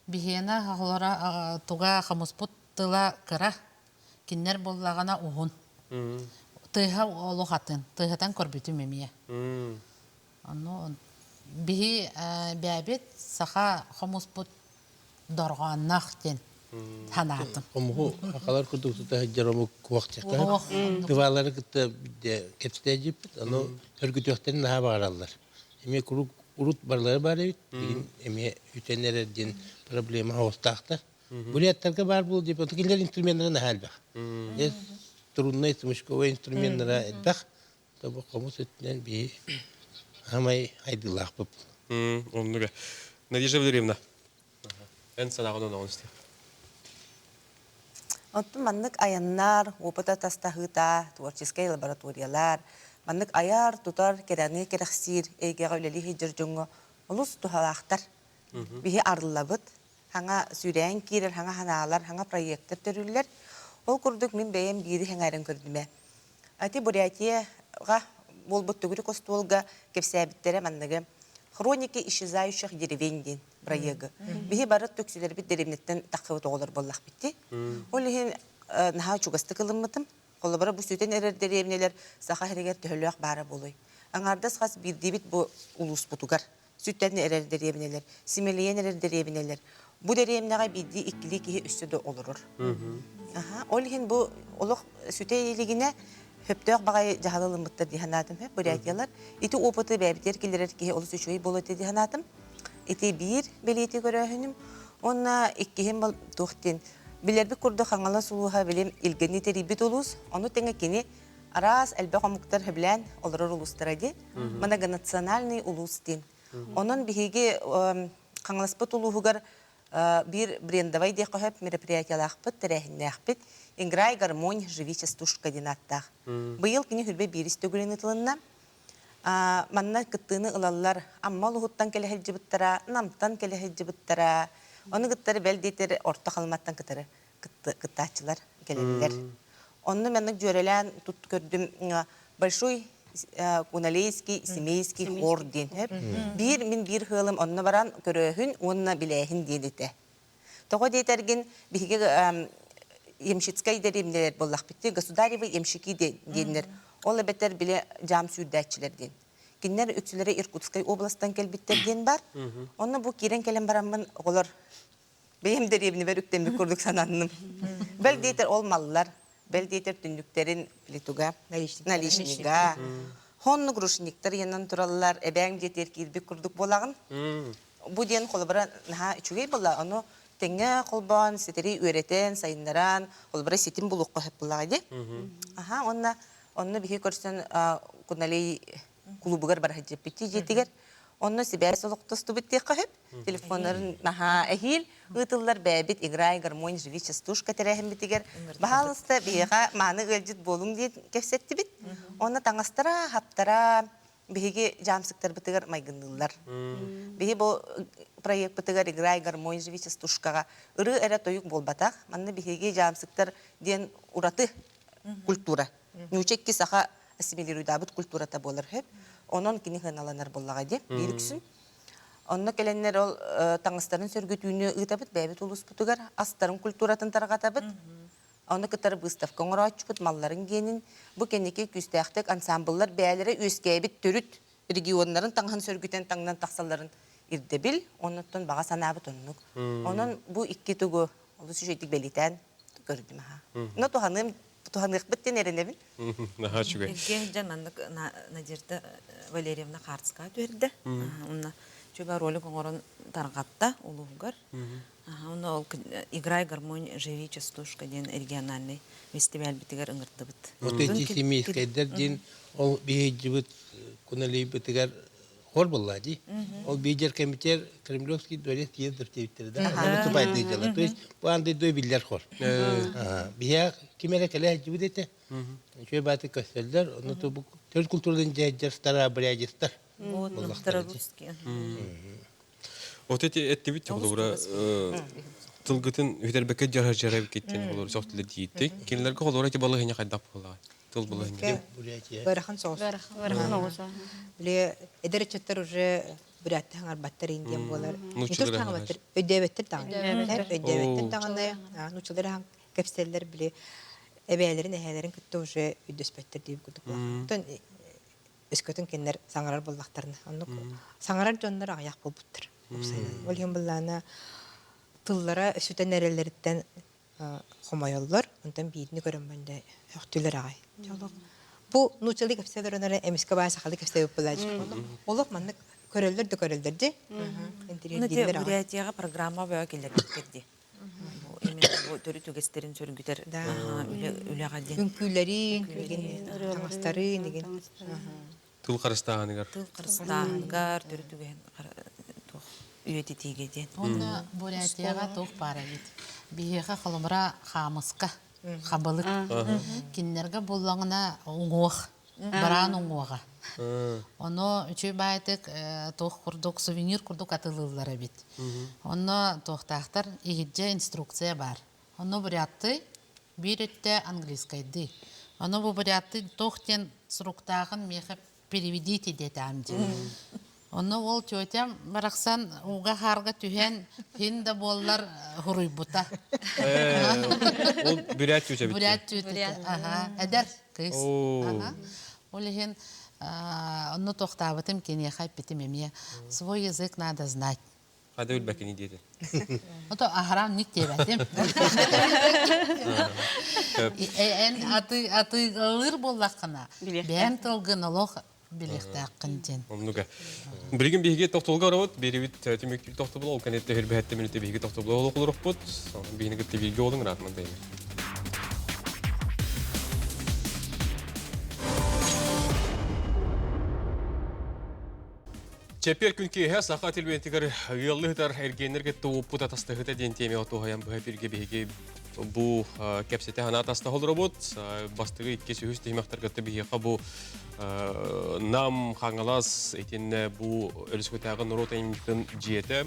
Биһиэнэ холобура туга хомуспут тыла кыра. Кинилэр буоллаҕына уһун. Тыаһа олох атын. Тыаһатан көрбүтүм эмиэ. Ону биһи бэйэбит саха хомуспут дорҕоонноох диэн санаатым. Хомуһу сахалар курдук тута сылдьар омук куохтехтар. Тывалары кытта кэпсэтээдьиппит, ону өргүтүөхтэрин наһаа баҕараллар. Эмиэ куруук урут барылара баар эбит, билигин эмиэ үтэн эрэр диэн проблема оҕустаахтар. Буряттарга баар буол диэп, кинилэр инструменнара наһаа элбэх. Струннай, смычковай инструменнара элбэх. Тобу хомус өттүнэн биһи хамай айдыылаахпыт. Оннуга. Надежда Валерьевна, эн санааҕын оноҕун истиэх. Оттон маннык айаннар, опыта тастаһыыта, творческай лабораториялар, маннык айар, тутар, кэрэни кэрэхсиир эйгэҕэ үлэлии сылдьар дьоҥҥо олус туһалаахтар. Биһи арыллабыт, хаҥа сүүрээн киирэр, хаҥа ханаалар, хаҥа проекттар төрүүллэр. Ол курдук мин бэйэм биири сэҥээрэн көрдүм ээ. Ити Бурятияҕа буолбут төгүрүк остуолга кэпсээбиттэрэ манныгы «Хроники исчезающих деревень» диэн бырайыагы. Биһи бары түксүлэрбит дэриэбинэттэн таххыбыт оҕолор буоллахпыт дии. Ол иһин наһаа чугастык ылыммытым. Холобура, бу сүтэн эрэр дэриэбинэлэр Саха сиригэр төһөлөөх баара буолуой? Аҥаардас хас биирдиибит бу улууспутугар сүтэн эрэр дэриэбинэлэр, симэлийэн эрэр дэриэбинэлэр. Бу дэриэбинэҕэ биирдии-иккилии киһи өссө да олорор. Аха, ол иһин бу олох сүтэ илигинэ сөптөөх баҕайы дьаһал ылыммыттар дии санаатым. Бурятиялар ити опыты бэйэбитигэр киллэрэр киһи олус үчүгэй буолуо этэ дии санаатым. Ити биир бэлиэтии көрөөһүнүм. Уонна иккиһим бол туох диэн билэрбит курдук Хаҥалас улууһа билим илгэни тэрийбит улуус. Ону тэҥэ кини араас элбэх омуктар сөбүлээн олорор улуустара дии. Многонациональный улуус диэн. Онон биһиги Хаҥаласпыт улууһугар биир брендовай диэххэ сөп мероприятиялаахпыт, тэрээһиннээхпит. Играй гармонь, живи частушка диэн ааттаах. Быйыл кини хүрбэ биирис төгүлүн ытылынна. Манна кыттыыны ылаллар Амма улууһуттан кэлэ сылдьыбыттара, Намтан кэлэ сылдьыбыттара. Ону кыттары бэл диэтэр Орто Халыматтан кытары кыттааччылар кэлэллэр. Онно маннык дьүөрэлээн тут көрдүм большой Куналейский семейский хор диэн биир мин биир хыалым онно баран көрөөһүн уонна билээһин диэн этэ. Тоҕо диэтэргин биһиги ямщицкай дэриэбинэлэр буоллахпыт государевы ямщики диэннэр ол эбэтэр били дьаам сүүрдээччилэр диэн. Кинилэр үксүлэрэ Иркутскай областан кэлбиттэр диэн бар. Онно бу киирэн кэлэн бараммын оҕолор Бэйэм дэриэбинэбэр үктэммит курдук сананным. Бэл диэтэр ол маллар, бэл диэтэр түннүктэрин плитуга, наличнига, хоннук рушниктар ыйанан тураллар, эбээҥ диэтэр киирбит курдук буолаҕын. Бу диэн холобура наһаа үчүгэй буолла, ону тэҥҥэ холбоон, ситэри үөрэтэн, сайыннаран, холобура ситим булуохха сөп буоллаҕа дии. Аха, уонна онно биһи көрсөн Куналей клубугар бара сылдьыппыт дьиэтигэр. Онно сибээс олохтостубут диэххэ сөп. Телефоннарын наһаа эһиил ыытыллар бэйэбит играй гармонь живи частушка тэрээһиммитигэр баһаалыста биһиэхэ мааны ыалдьыт буолуҥ диэн кэпсэттибит. Онно таҥастара, хаптара биһиги дьаамсыктарбытыгар майгынныыллар. Биһи бу проекпытыгар играй гармонь живи частушкаҕа ырыы эрэ тойук буолбатах. Манна биһиги дьаамсыктар диэн ураты культура. Ньууча икки саха ассимилируйдаабыт культурата буолар сөп. Онон кини сыаналанар буоллаҕа дии биир үксүн. Онно кэлэннэр ол таҥастарын сөргүтүүнү ыытабыт бэйэбит улууспутугар, астарын культуратын тарҕатабыт. Ону кытары выставка оҥорооччубут малларын гиэнин бу кэнники күүстээхтик ансамбллар бэйэлэрэ үөскээбит төрүт регионнарын таҥаһын сөргүтэн таҥнан тахсалларын ирдэбил, оннуттан баҕа санаабыт оннук. Онон бу икки тугу олус үчүгэйдик бэлиэтээн көрдүм аха. Но туһаныам туһаныахпыт диэн эрэнэбин. Наһаа үчүгэй. Эргэ дьэ маннык Надежда Валерьевна Хаарцка түһэрдэ. Онно чуга ролик оҥорон тарҕатта улууһугар. Онно ол «Играй гармонь, живи частушка» диэн региональный фестивальбитигэр ыҥырдыбыт. Вот эти семейскайдар диэн ол биһиджибит куналейбытыгар хор буолла дии. Ол биидер комитет Кремлевский дворец съездов диэбиттэрэ да. Аны тупайды дьала. То есть бу андай дой биллэр хор. Биһиэх ким эрэ кэлэ сылдьыбыт этэ. Үчүгэй бааты көстөллөр. Ону бу төрүт культурадан дьайдьар старообрядецтар. Вот, старорусские. Вот эти эттибит холобура тылгытын үтэрбэккэ дьарар дьарар киттен холобура сохтулар дииттик. Кинилерге холобура эти балыһыня хайдах буолаа. Тыл балыһыня. Ыарахан соҕус. Ыарахан оҕус. Били эдэр ыччаттар уже бүрээттэ хаҥарбаттар индиэн буолар. Не то что хаҥарбаттар, өйдөөбөттөр даҕаны. Өйдөөбөттөр даҕаны, нууччалар кэпсэллэр били эбээлэрин, эһээлэрин кытта уже өйдөспөттөр диир курдук буолар. Өскөтүн кинилэр саҥарар буоллахтарына. Оннук саҥарар дьоннор аҕыйах буолбуттар. Ол иһин былаана тыллара сүтэн эрэллэриттэн хомойоллор. Онтон биирини көрөммөн да өхтүлэр аҕай. Бу нууччалыы кэпсэлэр онора эмискэ баа сахалыы кэпсэбит буолааччы. Олох маннык көрөллөр да көрөллөр дии. Интириэрдииллэр аҕай. Бурятияҕа программа бөҕө киллэрбиттэр дии. Именно бу төрүт үгэстэрин сөргүтэр үлэҕэ диэн. Үҥкүүлэрин, таҥастарын, игин. Тыл харыстааһыныгар. Тыл харыстааһыныгар, төрүт үгэһин туох үйэтитиигэ диэн. Уонна Бурятияҕа туох баар эбит. Биһиэхэ холобура хаамыска, хабылык. Кинилэргэ буллаҕына уҥуох, бараан уҥуоҕа. Ону үчүгэй баайтык туох курдук сувенир курдук атылыыллар эбит. Онно туохтаахтар иһирдьэ инструкция баар. Онно буряттыы биир өттө английскайдыы. Ону бу буряттыы туох диэн суруктааҕын миэхэ переведите диэтэҕим дии. Онно ол тетям барахсан ууга-хаарга түһэн хин да буоллар хуруйбута. Ол бүрээт түүтэ битти. Бүрээт түүтэ. Аха, эдэр кыыс. Аха. Ол иһин онно тохтаабытым киниэхэ эппитим эмиэ свой язык надо знать. Хада билбэккини диэтин. Ото аһарам ник диэбэтим. Эн аты атыылыыр буоллаххына, бэйэҥ тылгын олох билиэхтээххин диэн. Оннуга. Билигин биһиги тохтобулга барабыт, биэрибит түмүктүүр тохтобул, ол кэнниттэн хүрбэһэттэ мүнүүтэ биһиги тохтобула олохулурукпут. Биһини кытта бииргэ олуҥ ыраатман дайым. Чэппиэр күн киэһэ саха телевидениетигэр ыаллыы сытар эргиэннэргэ тууппут атастаһыта диэн тиэмэҕэ туһайан быһа эфиргэ биһиги бу кэпсэтэ санаа атастаһа олоробут. Бастакы иккис үһүс тиһимэхтэргэ биһиэхэ бу Нам, Хаҥалас итиннэ бу Өрүскүтээҕи норуот айымньытын дьиэтэ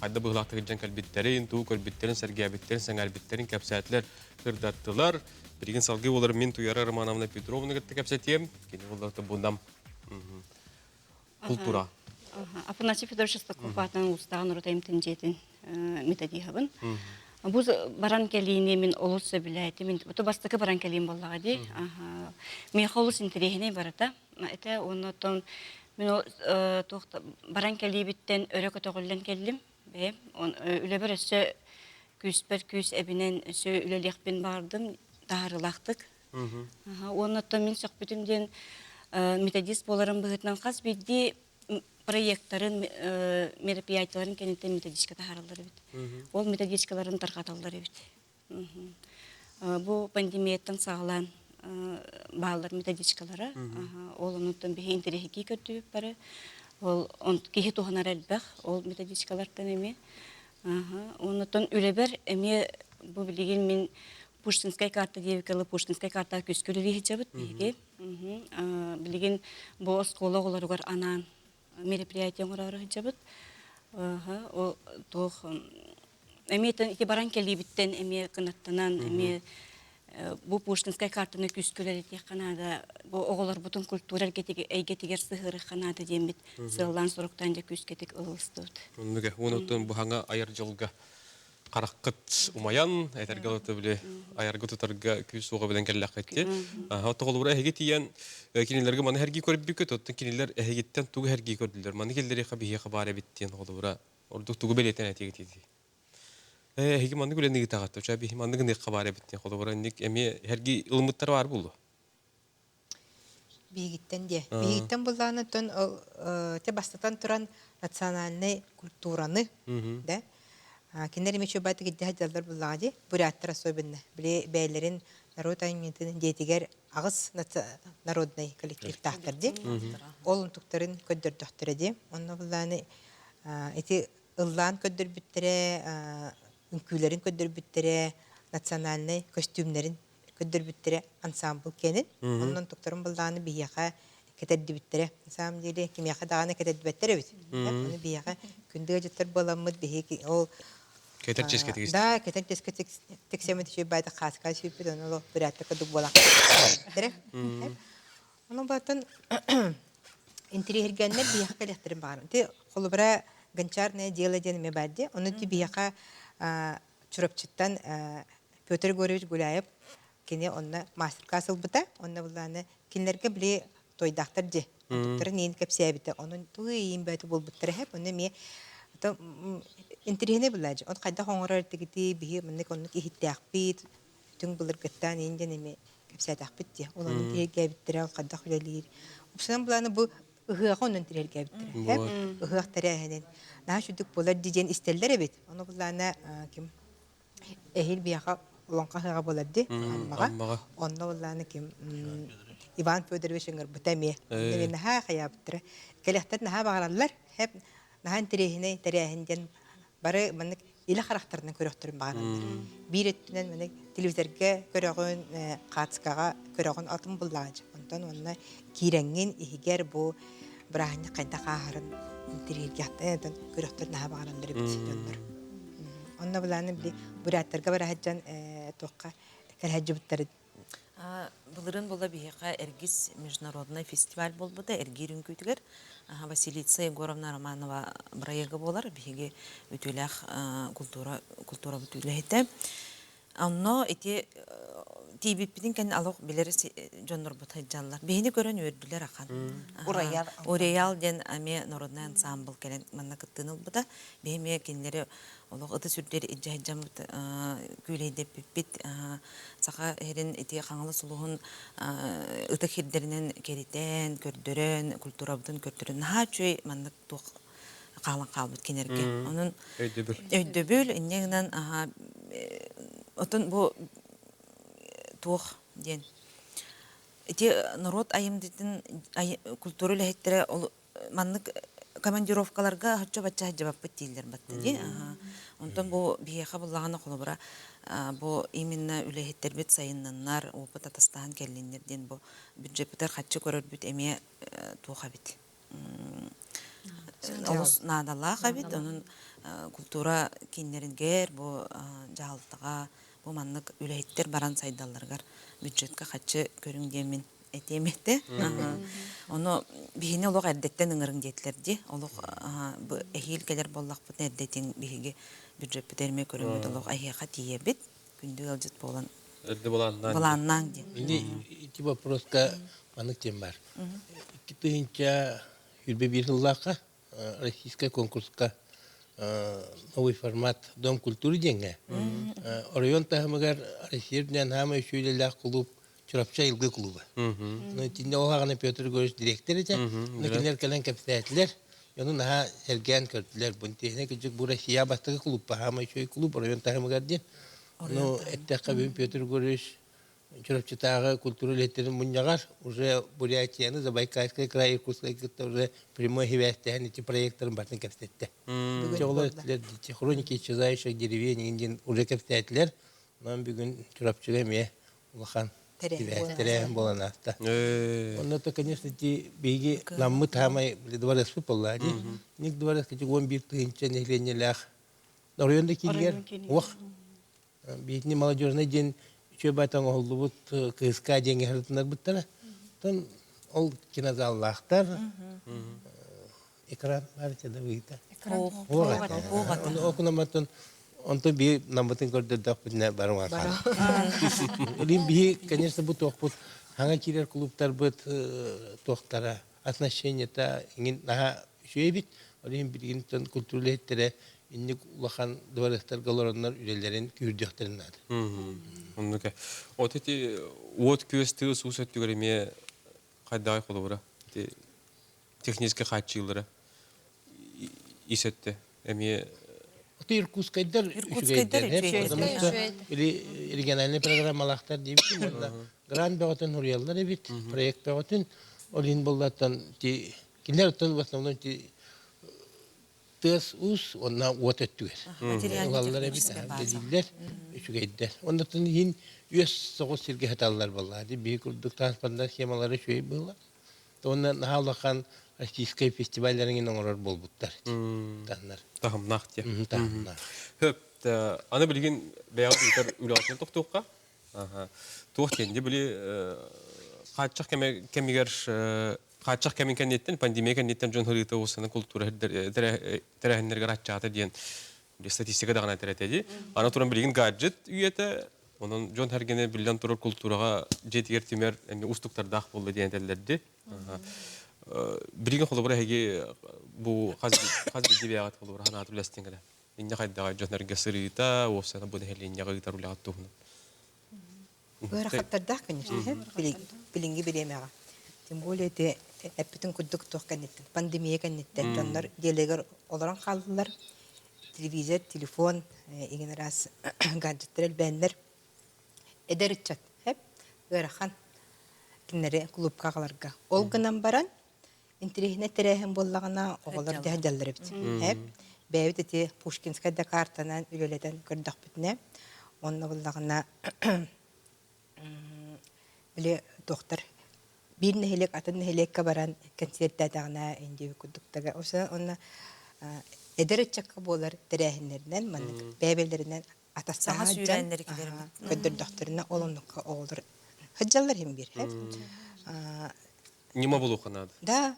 хайда быһыылаахтык илдьэн кэлбиттэрин, туу көрбүттэрин, сэргээбиттэрин, сэҥээрбиттэрин кэпсээтилэр, сырдаттылар. Билигин салгыы буолар мин Туяра Романовна Петровна кытта кэпсэтиэм. Кини буоллар бу Нам култуура. Афанасий Федорович Шестаков аатынан улуустааҕы норуот айымньытын дьиэтин методиһабын. Бу баран кэлиини мин олус сөбүлээтим. Бу бастакы баран кэлиим буоллаҕа дии. Миэхэ олус интэриэһинэй барыта. Этэ уонна оттон мин туох баран кэлиибиттэн өрө көтөҕүллэн кэллим. Бэйэм үлэбэр өссө күүспэр күүс эбинэн өссө үлэлиэхпин баҕардым таһаарыылаахтык. Уонна оттон мин сөхпүтүм диэн методист буоларым быһыытынан хас биирдии проекттарын, мероприятиеларын кэнниттэн методичка таһаараллар эбит. Ол методичкаларын тарҕаталлар эбит. Бу пандемияттан саҕалаан бааллар методичкалара. Ол онуттан биһи интэриэһиргии көрдүбүт бары. Ол киһи туһанар элбэх ол методичкалартан эмиэ. Оннуттан үлэбэр эмиэ бу билигин мин Пушкинскай карта диэбиккэ Пушкинскай картаҕа күскүр үлэлиһичэбит биһиги. Билигин бу оскуола оҕолоругар анаан мероприятие оҥороору сылдьабыт. Ол туох эмиэ ити баран кэлиибиттэн эмиэ кынаттанан эмиэ бу Пушкинскай картаны күүскэ үлэлэтиэххэ наада, бу оҕолорбутун культура эйгэтигэр сыһыарыахха наада диэммит сыаллаан соруктаан дьэ күүскэтик ылыстыбыт. Оннуга, уонуттан бу хаҥа айар дьолго. Хараххыт умайан, этэргэ дылы били айарга тутарга күүс суоҕа билэн кэллэххитти. Оттоҕолура эһиги тиийэн кинилэргэ маны эргии көрбүккүт, оттон кинилэр эһигиттэн тугу эргии көрдүлэр? Маны киллэриэххэ биһиэхэ баар эбит диэн холобура ордук тугу бэлиэтээн этиэгитий? Эһиги маннык үлэни ыытаҕыт, оча биһи маннык ыныахха баар эбит диэн холобура инник эмиэ эргии ылыммыттар баар буолуо. Биһигиттэн диэ. Биһигиттэн буллаҕына оттон те бастатан туран национальнай культураны да кинилэр эмиэ чуобаатык илдьэ сылдьаллар буллаҕа дии. Буряттар особенно. Били бэйэлэрин народ айымньытын дьиэтигэр аҕыс народнай коллективтаахтар дии. Ол унтуктарын көрдөрдөхтөрө дии. Онно буллааны ити ыллаан көрдөрбүттэрэ, үҥкүүлэрин көрдөрбүттэрэ, национальнай көстүүмнэрин көрдөрбүттэрэ ансамбл киэнин. Онон туктарын быллааны биһиэхэ кэтэрдибиттэрэ. На самом деле кимиэхэ даҕаны кэтэрдибэттэр эбит. Ону биһиэхэ күндү ыалдьыттар буоламмыт биһиги ол Кэтэр чиэскэ тигистэ. Да, кэтэр чиэскэ тиксэммит үчүгэй баайдык хааска сүүппүт, ону ол бүрээттэр курдук буолан Ону баттан интириэһиргэннэр биһиэхэ кэлиэхтэрин баҕарым. Ти холобура гончарное дело диэн эмиэ баар дии. Ону ти биһиэхэ Чурапчыттан Петр Егорович Гуляев кини онно мастер-класс ылбыта. Онно былааны кинилэргэ били туойдаахтар дии. Онтуктарын иин кэпсээбитэ. Онон тугу иин бөөтү буолбуттара хэп. Онно эмиэ интириэһинэй булаадьы. Он хайдах оҥорор этигитий, биһи маннык оннук иһиттээхпит, түҥ былыргыттан иин диэн эмиэ кэпсээтэхпит дии. Ол онон тиһиргээбиттэрэ, ол хайдах үлэлиир. Упсанан былааны бу ыһыаҕа онон тиһиргээбиттэрэ. Ыһыах тэрээһинин. Наһаа сүдүк буолар дии диэн истэллэр эбит. Ону былаана ким эһиил биһиэхэ олоҥхо ыһыаҕа буолар дии Аммаҕа. Онно былаана ким Иван Федорович ыҥырбыта эмиэ. Онно наһаа хайаабыттара. Кэлэхтэр наһаа баҕараллар. Хэп наһаа интэриэһинэй тэрээһин диэн бары маннык илэ харахтарынан көрөхтөрүн баҕараллар. Биир өттүнэн маннык телевизорга көрөҕүн, хаацкаҕа көрөҕүн атын буллаҕа Онтон уонна киирэҥҥин иһигэр бу бырааһынньык хайдах ааһарын интэриэһиргэхтэн көрөхтөр наһаа баҕараллар эбит дьоннор. Онно былааны били буряттарга бара сылдьан туохха кэлэһэдьибиттэрин Былырыын була биһиэхэ Эргис международный фестиваль буолбута Эргиир үҥкүүтүгэр Василиса Егоровна Романова бырайыага буолар. Биһиги үтүөлээх культура культурабыт үлэһитэ. Онно ити тиийбиппитин кэннэ олох билэр дьоннорбут сылдьаллар. Биһини көрөн үөрдүлэр ахан. Ураял. Ураял диэн эмиэ народнай ансамбл кэлэн манна кыттыыны ылбыта. Биһи эмиэ кинилэри олох ытыс үрдэр илдьэ сылдьаммыт күүлэйдэппиппит саха иһирин ити Хаҥалас улууһун ытык сирдэринэн кэритэн, көрдөрөн, культурабытын көрдөрөн наһаа үчүгэй маннык туох хаалан хаалбыт кинилэргэ. Онон өйдөбүл. Өйдөбүл инньэ гынан отон бу туох диэн ити норуот айымньытын культура үлэһиттэрэ ол маннык командировкаларга оччо-бачча сылдьыбаппыт дииллэр батта дии. Онтон бу биһиэхэ буллаҕына холобура бу именно үлэһиттэрбит сайыннаннар, опыт атастаһан кэллиннэр диэн бу бюджеппытыгар харчы көрөрбүт эмиэ туох эбит. Олус наадалаах эбит. Онон культура кииннэрингэр бу дьаһалтаҕа бу маннык үлэһиттэр баран сайдалларыгар бюджетка харчы көрүҥ диэммин этиэм этэ. Ону биһини олох эрдэттэн ыҥырыҥ диэтилэр дии. Олох эһиил кэлэр буоллахпытына эрдэтин биһиги бюджеппит эмиэ көрөммүт олох эһиэхэ тиийэбит. Күндү ыалдьыт буолан Эрдэ былааннаан. Былааннаан диэн. Ини ити вопроска маннык тем бар. 2021 сыллаахха российскай конкурска новый формат Дом культуры диэҥҥэ оройуон таһымыгар Россия үрдүнэн хаамай үчүгэй кулууп Чурапчы айылгы клуба. Ну итиннэ ол аҕана Петр Егорович директор этэ. Ну кинилэр кэлэн кэпсээтилэр. Ону наһаа сэргээн көрдүлэр. Бу интиэһинэ кырдьык бу Россия бастакы клуб хаамай үчүгэй клуб оройуон таһымыгар диэн. Ну эттэххэ бүгүн Петр Егорович Чурапчытааҕы культура үлэһиттэрин мунньаҕар уже Бурятияны, Забайкальскай край, Иркутскай кытта уже прямой сибээстэһэн ити проекттарын барытын кэпсэттэ. Оҕолор этилэр хроники исчезающих деревень диэн уже кэпсээтилэр. Онон бүгүн Чурапчыга эмиэ улахан тэрээһин буолан ааста. Онно то, конечно, ити биһиги наммыт хаамай дворецпыт буолла дии. Ник дворец 11 тыһыынча нэһилиэнньэлээх оройуон да киинигэр уох Биитини молодежнай диэн үчүгэй баайтан оҥоһуллубут КСК диэҥҥэ сырытыннарбыттара. Оттон ол кинозаллаахтар экран баар этэ да быыта. Оҕунаматтан. Онтон биһи наммытын көрдөрдөхпүтүнэ барыман хаалар. Илин биһи, конечно, бу туохпут хаҥа киирэр клубтарбыт туохтара, оснащениета иҥин наһаа үчүгэй эбит. Ол иһин билигин культура үлэһиттэрэ инник улахан дворецтарга олороннор үлэлэрин күүрдүөхтэрин наада. Оннук. От ити уот күөс тыы суус өттүгэр эмиэ хайдаҕай холобура? Ити техническэй хааччыылара ис өттө эмиэ Ото Иркутскайдар Иркутскайдар үчүгэйдэр, потому что региональный программалаахтар диэбитим уонна грант бөҕөтүн суруйаллар эбит, проект бөҕөтүн. Ол иһин буоллаттан ти кинилэр оттон в основном ти тыас уус уонна уот өттүгэр ылаллар эбит, дэлииллэр, үчүгэйдэр. Оннуттан иһин үөс соҕус сиргэ сыталлар буоллаа. Биһи курдук транспортнар схемалара үчүгэй буолла. Уонна наһаа улахан российскай фестивалларын оҥорор буолбуттар. Таһыннар. Таһымнаах диye. Таһымнаах. Хөп, аны билигин бэйэҕит ыытар үлэҕитин тохтуохха. Туох диэн, били хааччах кэмигэр хааччах кэмин кэнниттэн, пандемия кэнниттэн дьон һырыыта уусана култуура тэрээһиннэригэр аччаата диэн статистика даҕаны этэр этэ дии. Аны туран билигин гаджет үйэтэ, онон дьон сэргэни биллэн турар култуураҕа дьиэтигэр түмэр эмиэ уустуктардаах буолла диэн этэллэрди. Билигин холобура эһиги бу хас хас биирдии бэйэҕит холобура санаат үлэстиҥ эрэ. Инньэ хайдаҕай дьон эргэ сырыыта, уопсайынан бу нэһилиэнньэҕэ ыытар үлэҕит туһунан. Ыарахаттардаах, конечно, билиҥҥи бириэмэҕэ. Тем более ити эппитин курдук туох кэнниттэн, пандемия кэнниттэн дьоннор дьиэлэригэр олорон хааллылар. Телевизор, телефон, игин араас гаджеттар элбээннэр. Эдэр ыччат ыарахан кинилэри клубка аҕаларга. Ол гынан баран, интириэһинэй тэрээһин буоллаҕына, оҕолор дьэ дьаллар эбит. Бэйэбит ити Пушкинскай да картанан үлэлэтэн көрдөхпүтүнэ, онно буллаҕына били туохтар биир нэһилиэк атын нэһилиэккэ баран кэнсиэртээтэҕинэ индиэби курдуктага онно эдэр ыччакка буолар тэрээһиннэринэн маннык бэйэ-бэйэлэринэн Саҥа атастаһа сүүрээннэри көрдөрдөхтөрүнэ ол оннукка оҕолор сылдьаллар иһин биир Ньыма булуохха наада. Да,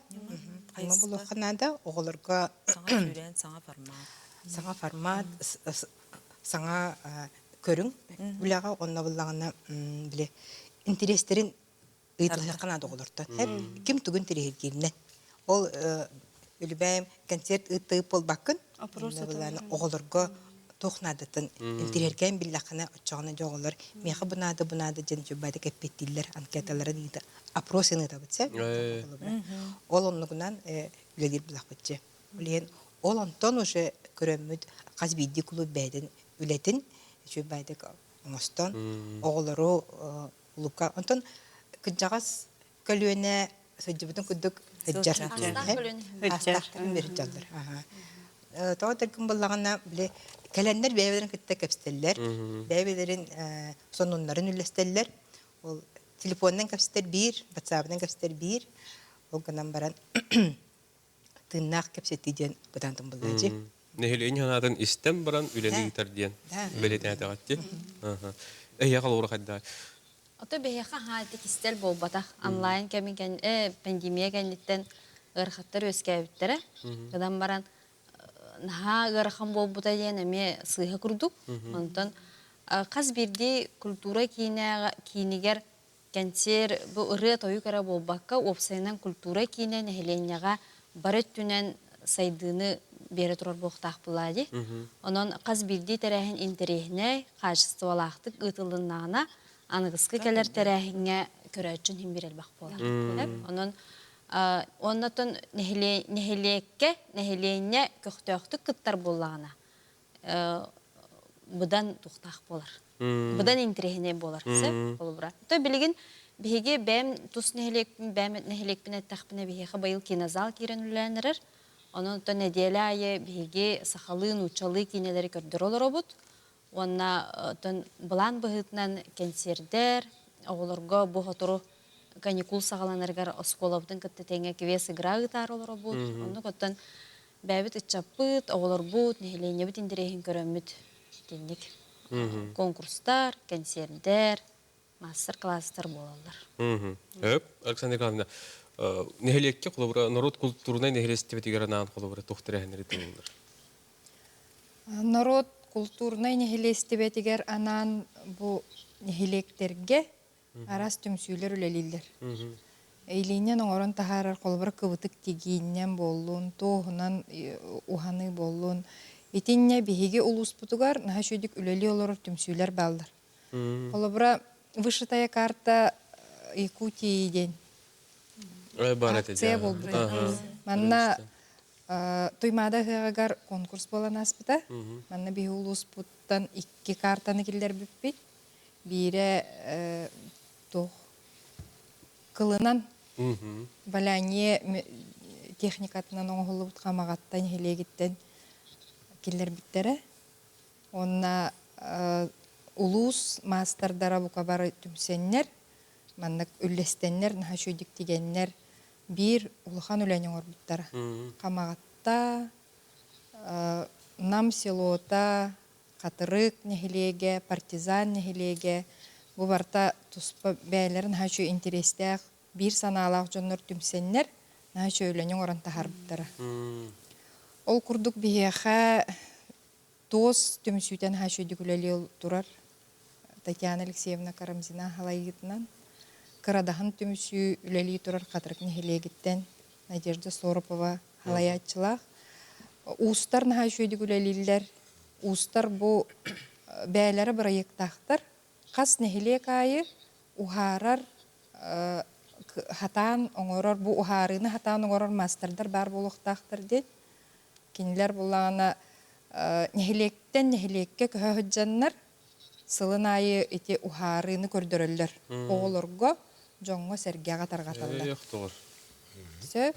ньыма булуохха наада. Оҕолорго саҥа сүүрээн, саҥа формат. Саҥа формат, саҥа көрүҥ үлэҕэ онно буллаҕына били интириэстэрин ыйыталаһыахха наада оҕолортон. Ким тугун интириэһиргииринэн. Ол үлүбэйим концерт ыыттыып буолбаккын. Оҕолорго туох наадатын интириэһиргээн биллэххинэ оччоҕуна дьэ оҕолор миэхэ бу наада бу наада диэн дьуббаатык эппиэттииллэр анкеталарын ыыта опрос ыытабыт сэ ол оннугунан үлэлиир булахпытчы билигин ол онтон уже көрөммүт хас биирдии кулууп бэйэтин үлэтин үчүгэйдик оҥостон оҕолору кулуупка онтон кырдьаҕас көлүөнэ сылдьыбытын курдук сылдьар. Астаах сылдьаллар. Тоҕо тэргин буллаҕына, били кэлэннэр бэйэ-бэйэлэрин кытта кэпсэтэллэр, бэйэ-бэйэлэрин сонуннарын үллэстэллэр. Ол телефонунан кэпсэтэр биир, ватсабынан кэпсэтэр биир. Ол гынан баран тыыннаах кэпсэтии диэн бытаантын буллаачы. Нэһилиэнньэ санаатын истэн баран үлэни ыытар диэн бэлиэтээтэҕитти. Эһиэхэ олоҕура хайдаа? Ото биһиэхэ хаһаа кистэл буолбатах. Онлайн кэми пандемия кэнниттэн ыарахаттар үөскээбиттэрэ. Гынан баран наһаа ыарахан буолбута диэн эмиэ сыыһа курдук. Онтон хас биирдии культура киинигэр Кэнсиэр бу ырыа-тойук эрэ буолбакка, уопсайынан культура киинэ нэһилиэнньэҕэ бары өттүнэн сайдыыны биэрэ турар буолуохтаах буоллаҕа дии. Онон хас биирдии тэрээһин интэриэһинэй, хаачыстыбалаахтык ыытылыннаҕына, аныгыскы кэлэр тэрээһиҥҥэ көрөөччүн иһин биир элбэх буолар. Онон оннотон нэһилиэккэ нэһилиэнньэ көхтөөхтүк кыттар буоллаҕына, быдан тухтаах буолар. Быдан интэриэһинэй буолар. Сөп холобура. То билигин биһиги бэйэм тус нэһилиэкпин, бэйэм нэһилиэкпин эттэхпинэ биһиэхэ быйыл кинозал киирэн үлэлээн эрэр. Онон то нэдиэлэ аайы биһиги сахалыы, нууччалыы киинэлэри көрдөрө олоробут. Уонна оттон былаан быһыытынан кэнсиэрдэр, оҕолорго бу сотору каникул саҕаланарыгар оскуолабытын кытта тэҥҥэ квест игра ыытаары олоробут. Оннук оттон Бэйэбит ыччаппыт, оҕолорбут, нэһилиэнньэбит интэриэһин көрөммүт итинник конкурстар, кэнсиэрдэр, маастар-кылаастар буолаллар. Өп, Александра Николаевна, нэһилиэккэ холобура норуот култуурунай нэһилиэстибэтигэр анаан холобура туох тэрээһиннэри тылыллар? Норуот култуурунай нэһилиэстибэтигэр анаан бу нэһилиэктэргэ араас түмсүүлэр үлэлииллэр. Илиинэн оҥорон таһаарар холобура кыбытык тигииннэн буоллун, туоһунан уһаныы буоллун. Итиннэ биһиги улууспутугар наһаа үчүгүйдүк үлэлии олорор түмсүүлэр бааллар. Холобура, вышитая карта Якутии диэн акция буолбута. Манна Туймаада ыһыаҕыгар конкурс буолан ааспыта. Манна биһи улууспуттан икки картаны киллэрбиппит. Биирэ туох кылынан валяние техникатынан оҥоһуллубут Хамаҕатта нэһилиэгиттэн киллэрбиттэрэ. Уонна улуус маастардара бука бары түмсэннэр, маннык үллэстэннэр, наһаа үчүгэйдик тигэннэр биир улахан үлэни оҥорбуттара. Хамаҕатта, Нам селота, Хатырык нэһилиэгэ, Партизан нэһилиэгэ бу барыта туспа бэйэлэрин наһаа үчүгэй интэриэстээх, биир санаалаах дьоннор түмсэннэр наһаа үчүгэй үлэни оҥорон таһаарбыттара. Ол курдук биһиэхэ туос түмсүүтэ наһаа үчүгэйдик үлэлии турар. Татьяна Алексеевна Карамзина салайыытынан Кырадаһын түмсүү үлэлии турар Хатырык нэһилиэгиттэн Надежда Соропова салайааччылаах. Уустар наһаа үчүгэйдик үлэлииллэр. Уустар бу бэйэлэрэ бырайыактаахтар. Хас нэһилиэк аайы уһаарар хатаан оҥорор, бу уһаарыыны хатаан оҥорор маастардар баар буолуохтаахтар диэн. Кинилэр буллаҕына нэһилиэктэн нэһилиэккэ көһө сылдьаннар сылын аайы ити уһаарыыны көрдөрөллөр. Оҕолорго, дьоҥҥо-сэргэҕэ тарҕаталлар. Сөп.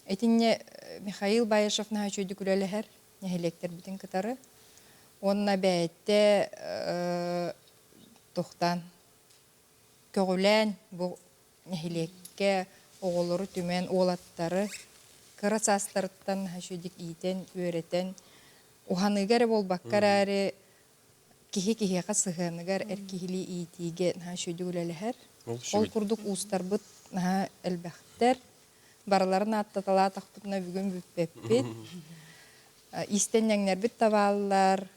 Итиннэ Михаил Баишев наһаа үчүгэйдик үлэлэһэр нэһилиэктэрбитин кытары. Уонна бэйэтэ тохтаан көҕүлээн бу нэһилиэккэ оҕолору түмэн уолаттары кыра саастарыттан наһаа үчүгэйдик иитэн, үөрэтэн уһаныыга эрэ буолбакка эрээри киһи киһиэхэ сыһыаныгар эр киһилии иитиигэ наһаа үчүгэйдик үлэлэһэр. Ол курдук уустарбыт наһаа элбэхтэр. Барыларын ааттаталаатахпытына бүгүн бүппэппит. Иистэнньэҥнэрбит да бааллар,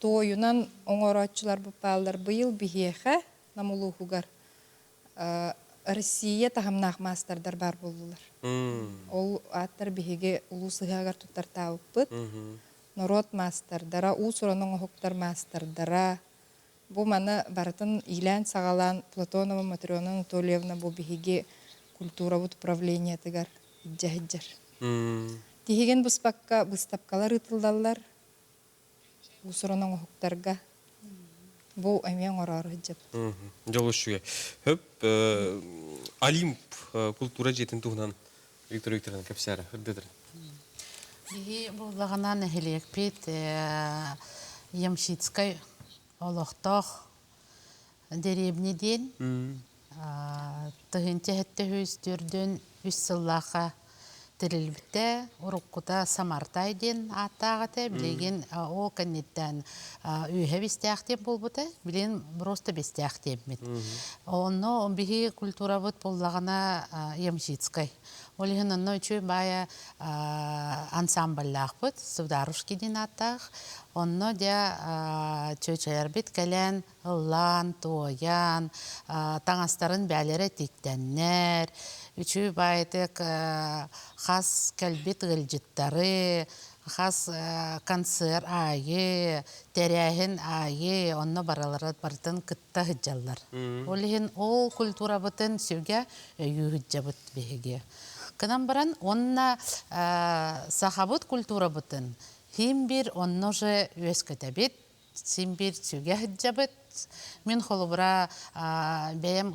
туойунан оҥорооччуларбыт бааллар. Быйыл биһиэхэ Нам улууһугар Россия таһымнаах маастардар баар буоллулар. Ол ааттар биһиги улуус ыһыаҕар туттартаабыппыт. Норуот маастардара, уус-уран оҥоһуктар маастардара. Бу маны барытын иилээн-саҕалаан Платонова Матрена Анатольевна бу биһиги культурабыт управлениетыгар илдьэ сылдьар. Тиһигин быспакка быыстапкалар ыытыллаллар. Уус-уран оҥоһуктарга бу эмиэ оҥороору сылдьабыт. Дьол үчүгэй. Хөп Олимп култуура дьиэтин туһунан Виктор Викторовна кэпсээрэ, ырдыдыр. Биһи буоллаҕына нэһилиэкпит Ямщицкай олохтоох дэриэбинэ диэн тыһыынча сэттэ сүүс төрдүн үс сыллаахха тэриллибитэ. Уруккута Самартай диэн ааттаах этэ. Билигин ол кэнниттэн үөһэ бистээх диэн буолбута. Билигин просто бистээх диэммит. Онно биһи культурабыт буоллаҕына Ямщицкай. Ол иһин онно үчүгэй баайа ансамбльлаахпыт, Сударушки диэн ааттаах. Онно дьэ чүөчэлэрбит кэлэн ыллаан, туойан, таҥастарын бээлэрэ тиктэннэр, үчүгэй баайытык хас кэлбит ыалдьыттары, хас концерт аайы, тэрээһин аайы онно баралара барытын кытта сылдьаллар. Ол иһин ол культурабытын сүгэ өйүү сылдьабыт биһиги. Гынан баран уонна сахабыт культурабытын син биир онно же үөскэтэбит, син биир сүгэ сылдьабыт. Мин холобура бэйэм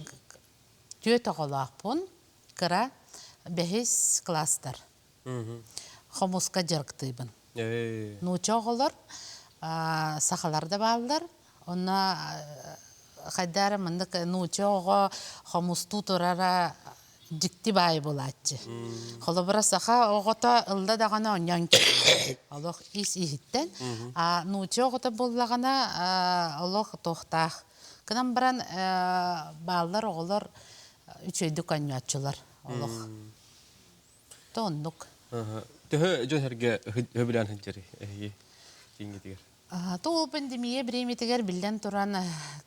түөрт оҕолоохпун, кыра бэһис класстар. Хомуска дьарыктыыбын. Нуучча оҕолор сахалар да бааллар. Онно хайда эрэ маннык нуучча оҕо хомустуу турара дьикти баайы буолааччы. Холобура саха оҕото ылла даҕаны оонньоон кэлэр. Олох ис иһиттэн. А нуучча оҕото буоллаҕына олох туохтаах. Гынан баран бааллар оҕолор үчүгэйдик оонньооччулар олох. То оннук. Төһө дьон эргэ хөбүлээн сылдьарый эһиги кииҥҥитигэр? Тул пандемия бириэмитигэр биллэн туран,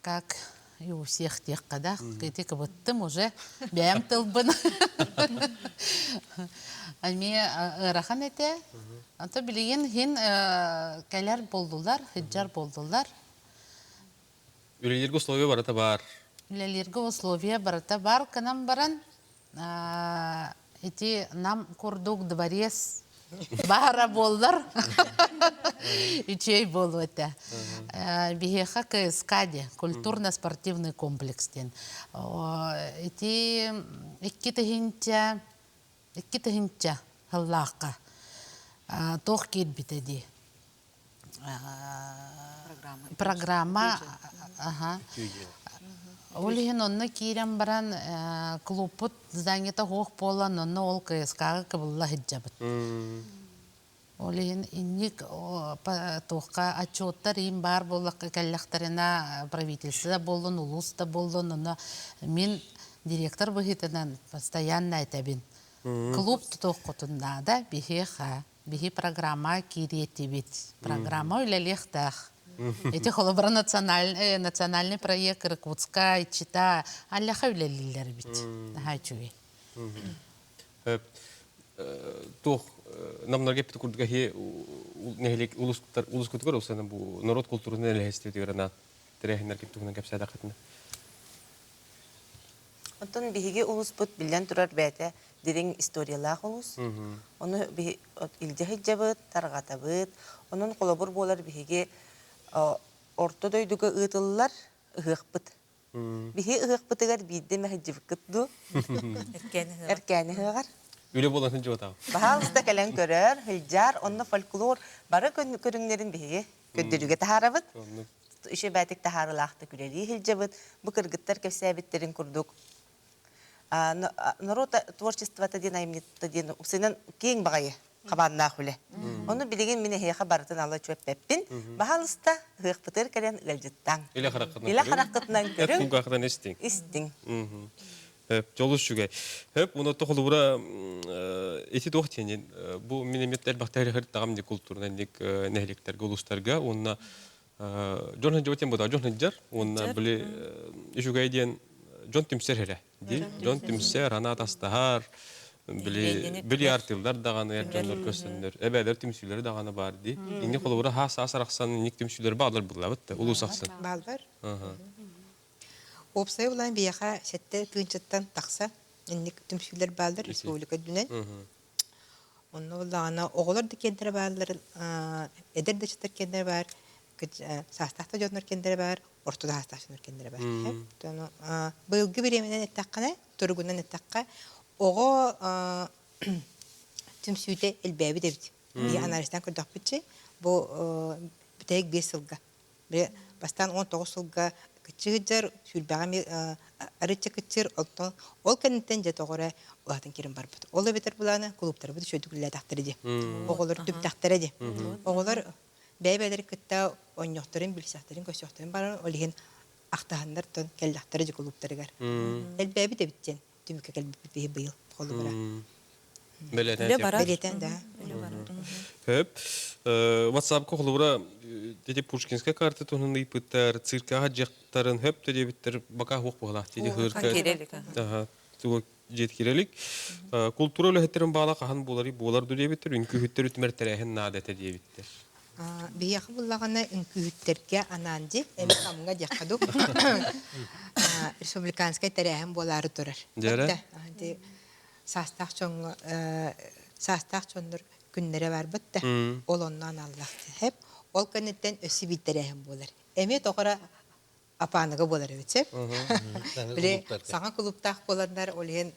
как и у всех диэххэ да, ити кыбыттым уже, бэйэм тылбын. Эмиэ ыарахан этэ. Ото билигин хин кэлэр болдулар, хыджар болдулар. Үлэлииргэ условия барыта бар. Үлэлииргэ условия барыта бар гынан баран, ити нам курдук дворец баара буоллар үчүгэй буолуо этэ. Биһиэхэ КСК диэн культурно-спортивный комплекс диэн. Ити 2000 сыллаахха туох киирбитэ дии программа ол иһин онно киирэн баран клубпут занята суох буолан онно ол КСК-га кыбылла сылдьабыт ол иһин инник туохха отчеттар иин баар буоллахха кэллэхтэринэ правительство да буоллун улуус да буоллун онно мин директор быһыытынан постоянно этэбин клуб тутуоххутун наада биһиэхэ Биһи программа киириэтибит. Программа үлэлиэхтээх. Ити холобура национальный, национальный проект Иркутска, Чита, аллаха үлэлииллэр эбит. Наһаа үчүгэй. Туох намнарга эппит курдук эһи нэһилиэк улускутугар улсана бу народ культуратын элэһэстибитигэр анаан тэрээһиннэр туһунан кэпсээтэххитинэ. Оттон биһиги улууспут биллэн турар бэйэтэ дириҥ историялаах улуус. Ону илдьэ сылдьабыт, тарҕатабыт. Онон холобур буолар биһиги орто дойдуга ыытыллар ыһыахпыт. Биһи ыһыахпытыгар биирдэ эмэ сылдьыбыккыт дуу? Эркээни ыһыаҕар. Үлэ буолан сылдьыбатаҕым. Баһаалыста кэлэн көрөр, сылдьар. Онно фольклор бары көрүҥнэрин биһиги көрдөрүүгэ таһаарабыт. Үчүгэйдик таһаарыылаахтык үлэлии сылдьабыт. Бу кыргыттар кэпсээбиттэрин курдук норуот творчествота диэн айымньыта диэн уксынан киэҥ баҕайы хабааннаах үлэ. Ону билигин мин эһиэхэ барытын ала чүөппэппин. Баһаалыста, ыһыахпытыгар кэлэн ыалдьыттаҥ. Илэ хараххытынан Илэ хараххытынан көрүҥ. Кулгааххытынан истиҥ. Истиҥ. Дьолус үчүгэй. Хөп, уна тохолубура ити туох диэн бу мин эмиэ элбэхтэр таҕам ди культурнай нэһилиэктэргэ улуустарга уонна дьон сылдьыбыт диэн буолар дьон сылдьар уонна били үчүгэй диэн дьон түмсэр эрэ ди дьон түмсэр анаат астаһар били били артыыллар даҕаны эр дьоннор көстөннөр эбээлэр түмсүүлэрэ даҕаны баар ди инник холобура хаас саас арахсан инник түмсүүлэр бааллар буллабыт да улуус ахсын бааллар Уопсай улаан биһиэхэ сэттэ тыынчаттан тахса инник түмсүүлэр бааллар республика үрдүнэн. Онно буоллаҕына оҕолор да киэннэрэ бааллар, эдэр да ыччаттар киэннэрэ баар, саастаах да дьоннор киэннэрэ баар, орто да саастаах дьоннор киэннэрэ баар. Ону быйылгы бириэмэнэн эттэххинэ, туругунан эттэххэ, оҕо түмсүүтэ элбээбит эбит. Биһи анализтаан көрдөхпүтчэ, бу бүтэһик 5 сылга Били бастаан 19 сылга кыччыыр сүүрбэҕэ эмиэ арыычча кыччыыр, оттон ол кэнниттэн дьэ тоҕо эрэ улаатан киирэн барбыт. Ол эбэтэр былаана кулууптарбыт үчүгэйдик үлэлээтэхтэрэ дии. Оҕолор түмтэхтэрэ дии. Оҕолор бэйэ-бэйэлэрин кытта оонньуохтарын, билсиэхтэрин, көрсүөхтэрин баран ол иһин ахтаһаннар тон кэллэхтэрэ дии кулууптарыгар. Элбээбит эбит диэн түмүккэ кэлбиппит биһи быйыл холобура. Бэлиэтээн барар. Бэлиэтээн да. Үлэ барар. Хөп. WhatsApp-ка холобура дети Пушкинская карта туһунан ыйпыттар, циркаҕа дьахтарын хөп да диэбиттэр бака хуох буолаах диэти хырка. Аха. Тугу дьиэт кирелик. Култуура үлэһиттерин баала хаһан буоларый буолар ду диэбиттэр, үҥкүүһүттэр үтүмэр тэрээһин наада этэ диэбиттэр. Биһиэхэ буллаҕына үҥкүүһүттэргэ анаан дии, эми хамҥа диэххэ дуу. Республиканскай тэрээһин буолаары турар. Дьэрэ? Саастаах дьоҥҥо саастаах дьоннор күннэрэ барбыт да, ол онно аналлаах. Ол кэнниттэн өссө биир тэрээһин буолар. Эмиэ тоҕо апааныга буолар эбит сөп. Били саҥа клубтаах буоланнар ол иһин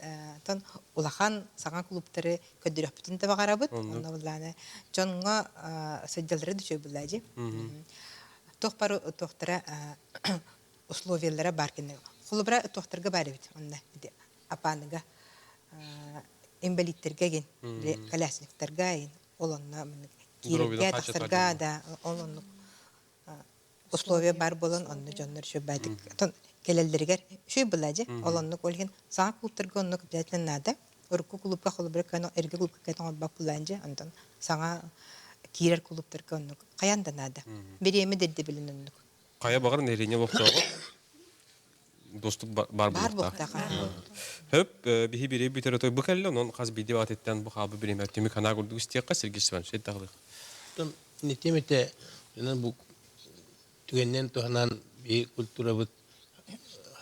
тон улахан саҥа клубтары көрдөрүөхпүтүн да баҕарабыт. Онно буллааны дьоҥҥо сылдьаллара да үчүгэй буллаа дии. Туох бары туохтара условиялара бар кинилэр. Холобура туохтарга бар эбит онно апааныга инбэлииттэргэ гин били колясниктарга ин ол онно киирэргэ тахсарга да ол оннук условия бар буолан онно дьоннор үчүгэйдик кэлэллэригэр үчүгэй была дьэ ол оннук ол иһин саҥа клубтарга оннук обязательно наада урукку клубка холобура кыан эргэ клубка кыан оҥорбот булаан дьэ онтон саҥа Киирэр кулууптарга оннук. Хайаан да наада. Бириэмэ да ирдэбилин оннук. Хайа баҕар нэһилиэнньэ олохтооҕо доступ бар Баар буолуохтаах. Хөп, биһи бири бүтэр отой бу кэллэ, онон хас биирдии баҕатыттан бу хаалбы бириэмэ түмүк ханаа курдук истиэххэ Сергей Степанович тахлых. Нитем ите бу түгэннэн туһанан би культурабыт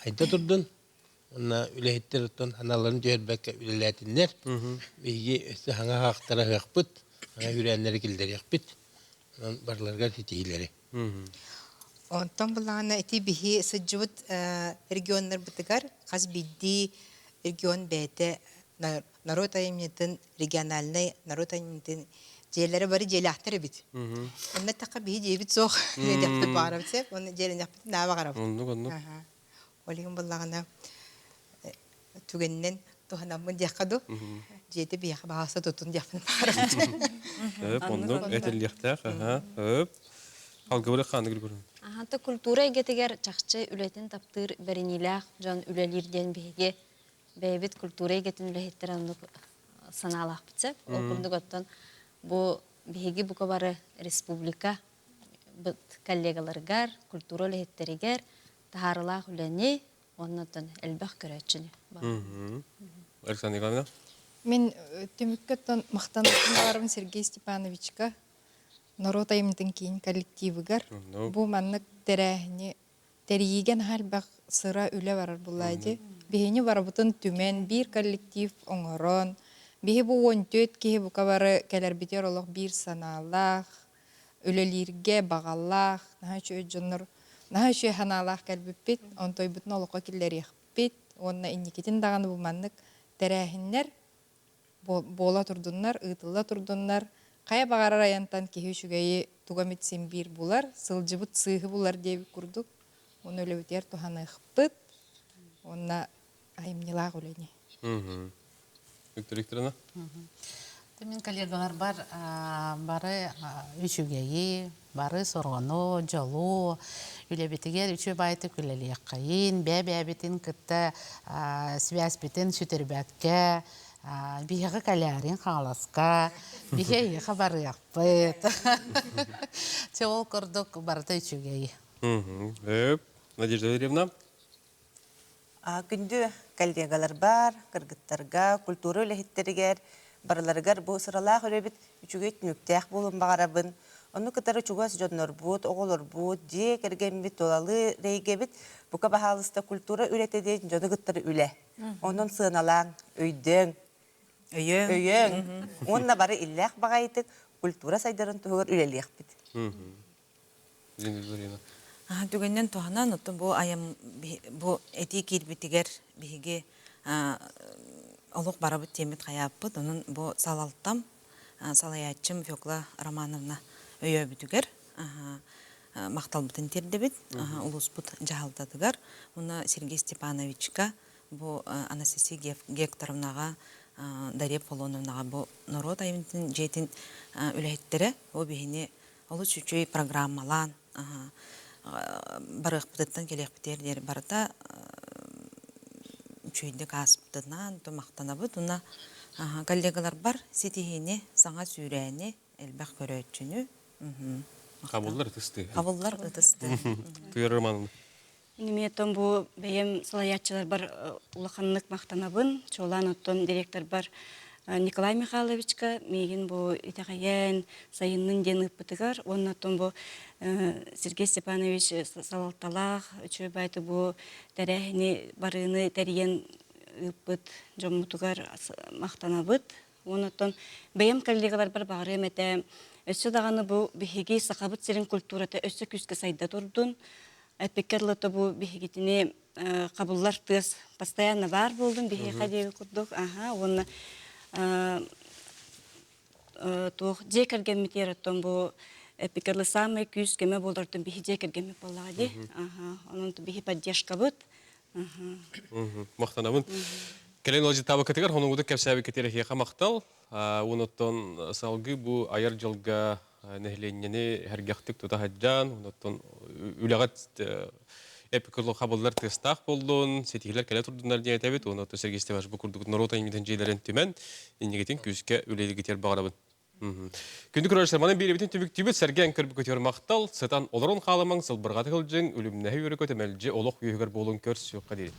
хайда турдун уонна үлэһиттэр оттон ханаларын түһэрбэккэ үлэлээтиннэр. Биһиги өссө хаҥа хаахтара ыһыахпыт, хаҥа үрээннэри киллэриэхпит. Онон барыларыгар ситиһиилэри. Онтон былаана ити биһи сылдьыбыт регионнарбытыгар хас биирдии регион бэйэтэ норуот айымньытын региональнай норуот айымньытын дьиэлэрэ бары дьиэлээхтэр эбит. Онно эттэххэ биһи дьиэбит суох диэхпит баҕарабыт сөп уонна дьиэлэниэхпитин наа баҕарабыт. Оннук оннук. Ол иһин буллаҕына түгэнинэн туһанаммын диэххэ дуу дьиэтэ биһиэхэ баҕаста тутун диэхпин баҕарабын. Өп, оннук этиллиэхтээх. Аха. Өп. Алгыбыры хааны гүргүрүн. Аһанта культура эйгэтигэр чахчы үлэтин таптыыр бэриниилээх дьон үлэлиир диэн биһиги бэйэбит культура эйгэтин үлэһиттэрэ оннук санаалаахпыт сөп. Ол курдук оттон бу биһиги бука бары республика коллегаларыгар, культура үлэһиттэригэр таһаарылаах үлэни уонна оттон элбэх көрөөччүнү. Александра Николаевна? Мин түмүккэ оттон махтанабын баҕарабын Сергей Степановичка, норуот айымньытын киин коллективыгар. Бу маннык тэрээһини тэрийиигэ наһаа элбэх сыра үлэ барар буллаа дии. Биһини барыбытын түмэн, биир коллектив оҥорон, биһи бу 14 киһи бука бары кэлэрбитигэр олох биир санаалаах, үлэлииргэ баҕалаах, наһаа үчүгэй дьоннор, наһаа үчүгэй санаалаах кэлбиппит, онтойбутун олоххо киллэриэхпит уонна инникитин даҕаны бу маннык тэрээһиннэр буола турдуннар, ыытылла турдуннар, хайа баҕарар айантан киһи үчүгэйи туга эмит син биир булар, сылдьыбыт сыыһы булар диэбит курдук, уонна үлэбитигэр туһаныахпыт уонна айымньылаах үлэни. Виктор Викторовна? Мин коллегаларбар бары үчүгэйи, бары сорҕону, дьолу, үлэбитигэр үчүгэй баайтык үлэлиэххэйин, бэйэ-бэйэбитин кытта связьпитин сүтэрбэккэ, биһиэхэ кэлээрин Хаҥаласка, биһи эйиэхэ барыахпыт. Чэ, ол курдук барыта үчүгэй. Надежда Валерьевна? Күндү коллегаларбар, кыргыттарга, культура үлэһиттэригэр барыларыгар бу сыралаах үлэбит үчүгэй түмүктээх буолуон баҕарабын. Ону кытары чугас дьоннорбут, оҕолорбут, дьиэ кэргэммит, тулалыы эйгэбит бука баһаалыста культура үлэтэ диэн дьону кыттары үлэ. Онон сыаналааҥ, өйдөөҥ, Өйөөҥ. өйөөҥ уонна бары иллээх баҕайытык культура сайдарын туһугар үлэлиэхпит. Түгэнинэн туһанан, оттон бу айам бу этии киирбитигэр биһиги олох барабыт диэммит хайааппыт. Онон бу салалтам, салайааччым Фекла Романовна өйөөбүтүгэр махталбытын тиэрдэбит улууспут дьаһалтатыгар уонна Сергей Степановичка бу Анастасия Гекторовнаҕа Дарья Аполлоновнаҕа бу норуот айымньытын дьиэтин үлэһиттэрэ бу биһини олус үчүгэй программалаан барыахпытыттан кэлиэхпитигэр диэри барыта үчүгэйдик ааспытынан махтанабыт уонна коллегаларбар ситиһиини саҥа сүүрээни элбэх көрөөччүнү Хабыллар ытысты. Хабыллар ытысты. Туйар Романовна. Мин бу бэйэм салайааччыларбар улаханнык махтанабын. Чуолаан оттон директорбар Николай Михайловичка миигин бу итэҕэйэн, сайыннын диэн ыыппытыгар уонна оттон бу Сергей Степанович салалталаах үчүгэй баайты бу тэрээһини барыыны тэрийэн ыыппыт дьоммутугар махтанабыт. Уонна оттон бэйэм коллегаларбар баҕарыам этэ, өссө даҕаны бу биһиги Сахабыт сирин культурата өссө күүскэ сайда турдун. Эппиккэ дылы бу биһигитини хабыллар тыас постоянно баар буолдун биһиэхэ диэби курдук. Аха, уонна туох дьиэ кэргэммитигэр оттон бу эппиккэ дылы самый күүс көмө буолартан биһи дьиэ кэргэммит буоллаҕа дии. Аха, онон биһи поддержкабыт. Махтанабын. Кэлин ыалдьыттаабыккытыгар хонугутук кэпсээбиккитигэр эһиэхэ махтал. Онуттан салгыы бу айар дьылга нэһилиэнньэни сэргэхтик тута сылдьан, онуттан үлэҕит эпикулу хабыллар тыастаах буоллун, ситиһиилэр кэлэ турдуннар диэн этэбит. Уонна Сергей Степанович бу курдук норуот айымньытын дьиэлэрин түмэн, иннигитин күүскэ үлэлигитигэр баҕарабын. Күндү көрөөччүлэр, манан биэрэбитин түмүктүүбүт, сэргээн көрбүккүтүгэр махтал, сытан олорон хаалымаҥ, сылбырҕатык сылдьыҥ, үлүмнэһи үөрэ-көтө мэлдьи олох үөһүгэр буолуҥ, көрсүөххэ диэри.